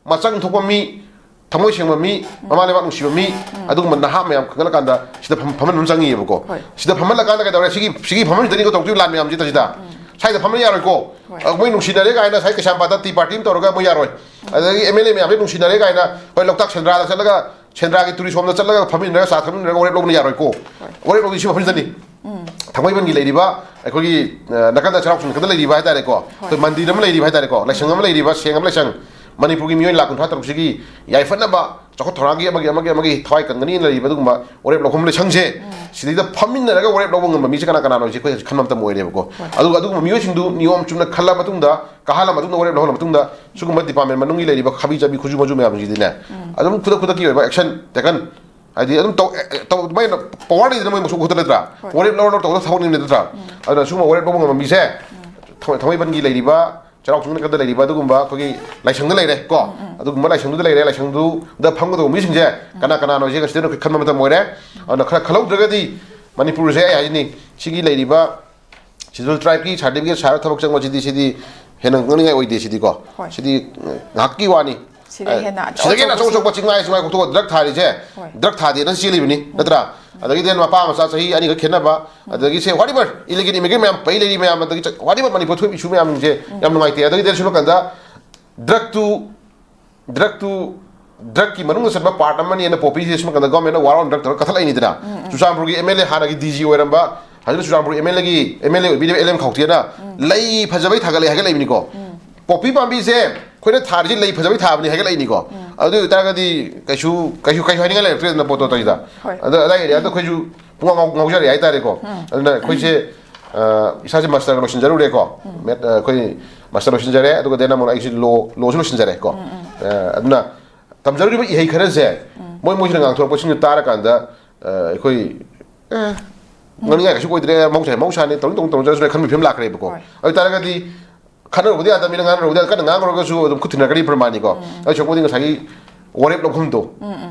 ꯃꯆꯪ ꯊꯣꯛꯄ ꯃꯤ, ꯊꯃꯣꯏ ꯁꯦꯡꯕ ꯃꯤ, ꯃꯃꯥ ꯂꯩꯕꯥꯛ ꯅꯨꯡꯁꯤꯕ ꯃꯤ, ꯑꯗꯨꯒꯨꯝꯕ ꯅꯍꯥ ꯃꯌꯥꯝ ꯈꯟꯒꯠꯂꯀꯥꯟꯗ ꯁꯤꯗ ꯐꯝ-, ꯐꯝꯍꯟꯕ ꯑꯃ ꯆꯪꯉꯤꯑꯕꯀꯣ꯫ ꯁꯤꯗ ꯐꯝꯍꯜꯂꯀꯥꯟꯗ ꯀꯩꯗꯧꯔꯦ? ꯁꯤꯒꯤ, ꯁꯤꯒꯤ ꯐꯝꯍꯟꯕꯗꯅꯤꯀꯣ ꯇꯧꯔꯛꯇꯣꯏꯕ ꯂꯥꯟ ꯃꯌꯥꯝꯁꯤ ꯁꯤꯗ꯫ ꯁ꯭ꯋꯥꯏꯗ ꯐꯝꯕ ꯌꯥꯔꯣꯏꯀꯣ꯫ ꯍꯣꯏ꯫ ꯑ, ꯃꯣꯏ ꯅꯨꯡꯁꯤꯅꯔꯦ ꯀꯥꯏꯅ ꯁ꯭ꯋꯥꯏ ꯀꯩꯁꯥꯝꯄꯥꯠꯇ ꯇꯤ ꯄꯥꯔꯇꯤ ꯑꯃ ꯇꯧꯔꯒ ꯃꯣꯏ ꯌꯥꯔꯣꯏ꯫ ꯑꯗꯒꯤ ꯑꯦꯝ ꯑꯦꯜ ꯑꯦ ꯃꯌꯥꯝꯁꯦ ꯅꯨꯡꯁꯤꯅꯔꯦ ꯀꯥꯏꯅ ꯍꯣꯏ ꯂꯣꯛꯇꯥꯛ ꯁꯦꯟꯗ꯭ꯔꯥꯗ ꯆꯠꯂꯒ ꯁꯦꯟꯗ꯭ꯔꯥꯒꯤ ꯇꯨꯔꯤꯁ ꯍꯣꯝꯗ ꯆꯠꯂꯒ ꯐꯝꯃꯤꯟꯅꯔꯒ ꯆꯥ ꯊꯛꯃꯤꯟꯅꯔꯒ ꯋꯥꯔꯦꯞ ꯂꯧꯕꯅ ꯌꯥꯔꯣꯏꯀꯣ꯫ ꯍꯣꯏ꯫ ꯋꯥꯔꯦꯞ ꯂꯧꯕꯗꯤ ꯁꯤ ꯃꯐꯝꯁꯤꯗꯅꯤ꯫ ꯊꯥꯡꯃꯩꯕꯟꯒꯤ ꯂꯩꯔꯤꯕ ꯑꯩꯈꯣꯏꯒꯤ, ꯑ, ꯅꯥꯀꯟꯗ ꯆꯩꯔꯥꯎ ꯆꯤꯡ ꯅꯥꯀꯟꯗ ꯂꯩꯔꯤꯕ ꯍꯥꯏꯇꯥꯔꯦꯀꯣ꯫ ꯑꯩꯈꯣꯏ ꯃꯟꯗꯤꯔ ꯑꯃ ꯂꯩꯔꯤꯕ ꯍꯥꯏꯇꯥꯔꯦꯀꯣ, ꯂꯥꯏꯁꯪ ꯑꯃ ꯂꯩꯔꯤꯕ, ꯁꯦꯡꯉꯕ ꯂꯥꯏꯁꯪ꯫ ꯃꯅꯤꯄꯨꯔꯒꯤ ꯃꯤꯑꯣꯏ ꯂꯥꯛ ꯀꯨꯟꯊ꯭ꯔꯥ ꯇꯔꯨꯛꯁꯤꯒꯤ ꯌꯥꯏꯐꯅꯕ ꯆꯥꯎꯈꯠ ꯊꯧꯔꯥꯡꯒꯤ ꯑꯃꯒꯤ, ꯑꯃꯒꯤ, ꯑꯃꯒꯤ ꯊꯋꯥꯏ ꯀꯟꯒꯅꯤꯅ ꯂꯩꯔꯤꯕ ꯑꯗꯨꯒꯨꯝꯕ ꯋꯥꯔꯦꯞ ꯂꯧꯐꯝ ꯂꯥꯏꯁꯪꯁꯦ, ꯁꯤꯗꯩꯗ ꯐꯝꯃꯤꯟꯅꯔꯒ ꯋꯥꯔꯦꯞ ꯂꯧꯕ ꯉꯝꯕ ꯃꯤꯁꯦ ꯀꯅꯥ ꯀꯅꯥꯅꯣ ꯍꯥꯏꯁꯦ ꯑꯩꯈꯣꯏ ꯍꯧꯖꯤꯛ ꯈꯟꯕ ꯃꯇꯝ ꯑꯣꯏꯔꯦꯕꯀꯣ꯫ ꯑꯗꯨꯒ ꯑꯗꯨꯒꯨꯝꯕ ꯃꯤꯑꯣꯏꯁꯤꯡꯗꯨ ꯅꯤꯌꯣꯝ ꯆꯨꯝꯅ ꯈꯜꯂ ꯃꯇꯨꯡꯗ, ꯀꯥꯍꯜꯂ ꯃꯇꯨꯡꯗ, ꯋꯥꯔꯦꯞ ꯂꯧꯍꯜꯂ ꯃꯇꯨꯡꯗ, ꯁꯤꯒꯨꯝꯕ ꯗꯤꯄꯥꯔꯠꯃꯦꯟ ꯃꯅꯨꯡꯒꯤ ꯂꯩꯔꯤꯕ ꯈꯥꯕꯤ ꯆꯥꯕꯤ ꯈꯨꯖꯨ ꯃꯖꯨ ꯃꯌꯥꯝꯁꯤꯗꯤꯅꯦ, ꯑꯗꯨꯝ ꯈꯨꯗꯛ ꯈꯨꯗꯛꯀꯤ ꯑꯣꯏꯕ action taken, ꯍꯥꯏꯗꯤ ꯑꯗꯨꯝ ꯇꯧ-, ꯑꯦ, ꯑꯦ, ꯇꯧ-, ꯑꯗꯨꯃꯥꯏꯅ ꯄꯋꯥꯔ ꯂꯩꯗꯅ ꯃꯣꯏ ꯃꯁꯨ ꯈꯛꯇ ꯅꯠꯇ꯭ꯔꯥ? ꯋꯥꯔꯦꯞ ꯂꯧꯔ ꯂꯧꯔ ꯇꯧꯗ ꯊꯕꯛꯅꯤ ꯅꯠꯇ꯭ꯔꯥ? ꯑꯗꯨꯅ ꯁꯤꯒꯨꯝꯕ ꯋꯥꯔꯦꯞ ꯂꯧꯕ ꯉꯝꯕ ꯃꯤꯁꯦ ꯊꯥꯡꯃꯩ-, ꯊꯥꯡꯃꯩꯕꯟꯒꯤ ꯂꯩꯔꯤꯕ, ꯆꯩꯔꯥꯎ ꯆꯤꯡ ꯅꯥꯀꯟꯗ ꯂꯩꯔꯤꯕ ꯑꯗꯨꯒꯨꯝꯕ ꯑꯩꯈꯣꯏꯒꯤ ꯂꯥꯏꯁꯪꯗ ꯂꯩꯔꯦ ꯀꯣ꯫ ꯑꯗꯨꯒꯨꯝꯕ ꯂꯥꯏꯁꯪꯗꯨꯗ ꯂꯩꯔꯦ, ꯂꯥꯏꯁꯪꯗꯨꯗ ꯐꯝꯒꯗꯧꯕ ꯃꯤꯁꯤꯡꯁꯦ ꯀꯅꯥ ꯀꯅꯥꯅꯣ ꯍꯥꯏꯁꯦ ꯉꯁꯤꯗꯩꯅ ꯑꯩꯈꯣꯏ ꯈꯟꯕ ꯃꯇꯝ ꯑꯣꯏꯔꯦ꯫ ꯑꯗꯨꯅ ꯈꯔ ꯈꯜꯍꯧꯗ꯭ꯔꯒꯗꯤ ꯃꯅꯤꯄꯨꯔꯁꯦ ꯑꯩ ꯍꯥꯏꯁꯤꯅꯤ, ꯁꯤꯒꯤ ꯂꯩꯔꯤꯕ Scheduled Tribeꯀꯤ certificate ꯁꯥꯔ ꯊꯕꯛ ꯆꯪꯕꯁꯤꯗꯤ, ꯁꯤꯗꯤ ꯍꯦꯟꯅ ꯉꯛꯅꯤꯡꯉꯥꯏ ꯑꯣꯏꯗꯦ ꯁꯤꯗꯤꯀꯣ꯫ ꯍꯣꯏ꯫ ꯁꯤꯗꯤ ꯉꯥꯏꯍꯥꯛꯀꯤ ꯋꯥꯅꯤ꯫ ꯁꯤꯗ ꯍꯦꯟꯅ ꯑꯆꯧ ꯁꯤꯗꯒꯤ ꯍꯦꯟꯅ ꯑꯆꯧ ꯑꯆꯧꯕꯁꯨ ꯑꯆꯧꯕ ꯆꯤꯡꯃꯥꯏ ꯆꯤꯡꯃꯥꯏ ꯀꯣꯛꯊꯣꯛꯑ ꯗ꯭ꯔꯛ ꯊꯥꯔꯤꯁꯦ, ꯍꯣꯏ꯫ ꯗ꯭ꯔꯛ ꯊꯥꯗꯦꯅ ꯆꯦꯜꯂꯤꯕꯅꯤ ꯅꯠꯇ꯭ꯔꯥ? ꯑꯗꯒꯤꯗꯤ ꯃꯄꯥ ꯃꯆꯥ ꯆꯍꯤ ꯑꯅꯤꯈꯛ ꯈꯦꯠꯅꯕ, ꯑꯗꯒꯤ ꯁꯦ whatever illegal immigrant ꯃꯌꯥꯝ ꯄꯩ ꯂꯩꯔꯤ ꯃꯌꯥꯝ, ꯑꯗꯒꯤ ꯆ-, whatever ꯃꯅꯤꯄꯨꯔ ꯊꯣꯛꯏꯕ issue ꯃꯌꯥꯝꯁꯦ ꯌꯥꯝ ꯅꯨꯡꯉꯥꯏꯇꯦ꯫ ꯑꯗꯒꯤꯗꯤ ꯁꯣꯝ ꯅꯥꯀꯟꯗ ꯗ꯭ꯔꯛꯇꯨ, ꯗ꯭ꯔꯛꯇꯨ, ꯗ꯭ꯔꯛꯀꯤ ꯃꯅꯨꯡꯗ ꯆꯟꯕ part ꯑꯃꯅꯤꯅ ꯄꯣꯄꯤꯁꯦ ꯁꯣꯝ ꯅꯥꯀꯟꯗ governmentꯅ war on drug ꯇꯧꯔꯒ ꯀꯛꯊꯠꯂꯛꯏꯅꯤꯗꯅ꯫ ꯆꯨꯔꯆꯥꯟꯄꯨꯔꯒꯤ ꯑꯦꯝ ꯑꯦꯜ ꯑꯦ, ꯍꯥꯟꯅꯒꯤ ꯗꯤ ꯖꯤ ꯑꯣꯏꯔꯝꯕ, ꯍꯧꯖꯤꯛ ꯆꯨꯔꯆꯥꯟꯄꯨꯔ ꯑꯦꯝ ꯑꯦꯜ ꯑꯦꯒꯤ, ꯑꯦꯝ ꯑꯦꯜ ꯑꯦ ꯑꯣꯏꯕꯤꯔꯤꯕ ꯑꯦꯜ ꯑꯦꯝ ꯈꯥꯎꯇꯦꯅ ꯂꯩ ꯐꯖꯕꯩ ꯊꯥꯒꯠꯂꯛꯑꯦ ꯍꯥꯏꯒꯠꯂꯛꯏꯕꯅꯤꯀꯣ꯫ ꯄꯣꯄꯤ ꯄꯥꯝꯕꯤꯁꯦ ꯑꯩꯈꯣꯏꯅ ꯊꯥꯔꯤꯁꯦ ꯂꯩ ꯐꯖꯕꯩ ꯊꯥꯕꯅꯤ ꯍꯥꯏꯒꯠꯂꯛꯏꯅꯤꯀꯣ꯫ ꯑꯗꯨ ꯑꯣꯏꯇꯥꯔꯒꯗꯤ ꯀꯩꯁꯨ, ꯀꯩꯁꯨ, ꯀꯩꯁꯨ ꯍꯥꯏꯅꯤꯡꯉꯥꯏ ꯂꯩꯔꯛꯇ꯭ꯔꯦꯗꯅ ꯄꯣꯠꯇꯣ ꯇꯧꯔꯤꯗ꯫ ꯍꯣꯏ꯫ ꯑꯗ ꯑꯗꯥꯏ ꯑꯦꯔꯤꯌꯥꯗ ꯑꯩꯈꯣꯏꯁꯨ ꯄꯨꯡꯉꯥꯎ ꯉꯥꯎ-, ꯉꯥꯎꯖꯔꯦ ꯍꯥꯏꯇꯥꯔꯦꯀꯣ꯫ ꯑꯗꯨꯅ ꯑꯩꯈꯣꯏꯁꯦ, ꯑ, ꯏꯁꯥꯁꯦ ꯃꯥꯁꯇꯔꯒ ꯂꯣꯏꯁꯤꯟꯖꯔꯨꯔꯦꯀꯣ꯫ ꯃꯦꯠ-, ꯑ, ꯑꯩꯈꯣꯏ ꯃꯥꯁꯇꯔ ꯂꯣꯏꯁꯤꯟꯖꯔꯦ, ꯑꯗꯨꯒ ꯗꯦꯟ ꯑꯃꯨꯛ ꯑꯩꯁꯦ ꯂꯣ, ꯂꯣꯁꯨ ꯂꯣꯏꯁꯤꯟꯖꯔꯦꯀꯣ꯫ ꯑ, ꯑꯗꯨꯅ ꯇꯝꯖꯔꯨꯔꯤꯕ ꯏꯍꯩ ꯈꯔꯁꯦ ꯃꯣꯏ ꯃꯣꯏꯁꯤꯅ ꯉꯥꯡꯊꯣꯔꯛꯄꯁꯤꯡꯗꯨ ꯇꯥꯔꯀꯥꯟꯗ, ꯑ, ꯑꯩꯈꯣꯏ, ꯑꯦ, ꯉꯥꯡꯅꯤꯡꯉꯥꯏ ꯀꯩꯁꯨ ꯑꯣꯏꯗ꯭ꯔꯦ, ꯃꯍꯧꯁꯥ, ꯃꯍꯧꯁꯥꯅꯤ, ꯇꯧꯅꯤꯡ ꯇꯧꯅꯤꯡ ꯇꯧꯖꯔꯁꯅꯨ ꯈꯟꯕꯒꯤ ꯐꯤꯕꯝ ꯂꯥꯛꯈ꯭ꯔꯦꯕꯀꯣ꯫ ꯍꯣꯏ꯫ ꯑꯗꯨ ꯑꯣꯏꯇꯥꯔꯒꯗꯤ ꯈꯟꯅꯔꯨꯕꯗꯤ ꯌꯥꯗꯕꯅꯤꯅ, ꯉꯥꯡꯅꯔꯨꯕꯗꯤ ꯌꯥꯗ-, ꯀꯟꯅ ꯉꯥꯡꯈ꯭ꯔꯒꯁꯨ ꯑꯗꯨꯝ ꯈꯨꯠ ꯊꯤꯟꯅꯔꯛꯀꯅꯤ ꯄ꯭ꯔꯃꯥꯟꯅꯤꯀꯣ꯫ ꯑꯗꯨ ꯁꯔꯨꯛꯄꯨꯗꯤ ꯉꯁꯥꯏꯒꯤ ꯋꯥꯔꯦꯞ ꯂꯧꯐꯝꯗꯣ,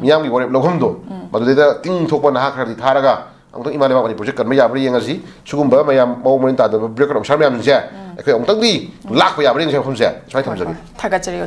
ꯃꯤꯌꯥꯝꯒꯤ ꯋꯥꯔꯦꯞ ꯂꯧꯐꯝꯗꯣ, ꯃꯗꯨꯗꯩꯗ ꯇꯤꯡ ꯊꯣꯛꯄ ꯅꯍꯥ ꯈꯔꯗꯤ ꯊꯥꯔꯒ ꯑꯃꯨꯛꯇꯪ ꯏꯃꯥ ꯂꯩꯕꯥꯛ ꯃꯅꯤꯄꯨꯔꯁꯦ ꯀꯟꯕ ꯌꯥꯕ꯭ꯔꯥ ꯌꯦꯡꯉꯁꯤ꯫ ꯁꯤꯒꯨꯝꯕ ꯃꯌꯥꯝ ꯃꯑꯣꯡ ꯃꯔꯤꯟ ꯇꯥꯗꯕ bureaucrat officer ꯃꯌꯥꯝꯁꯤꯡꯁꯦ ꯑꯩꯈꯣꯏ ꯑꯃꯨꯛꯇꯪꯗꯤ ꯂꯥꯛꯄ ꯌꯥꯕ꯭ꯔꯥ ꯌꯦꯡꯁꯤ ꯃꯐꯝꯁꯦ꯫ ꯁꯨꯃꯥꯏꯅ ꯊꯝꯖꯒꯦ꯫ ꯊꯥꯒꯠꯆꯔꯤ ꯑꯣꯖꯥ꯫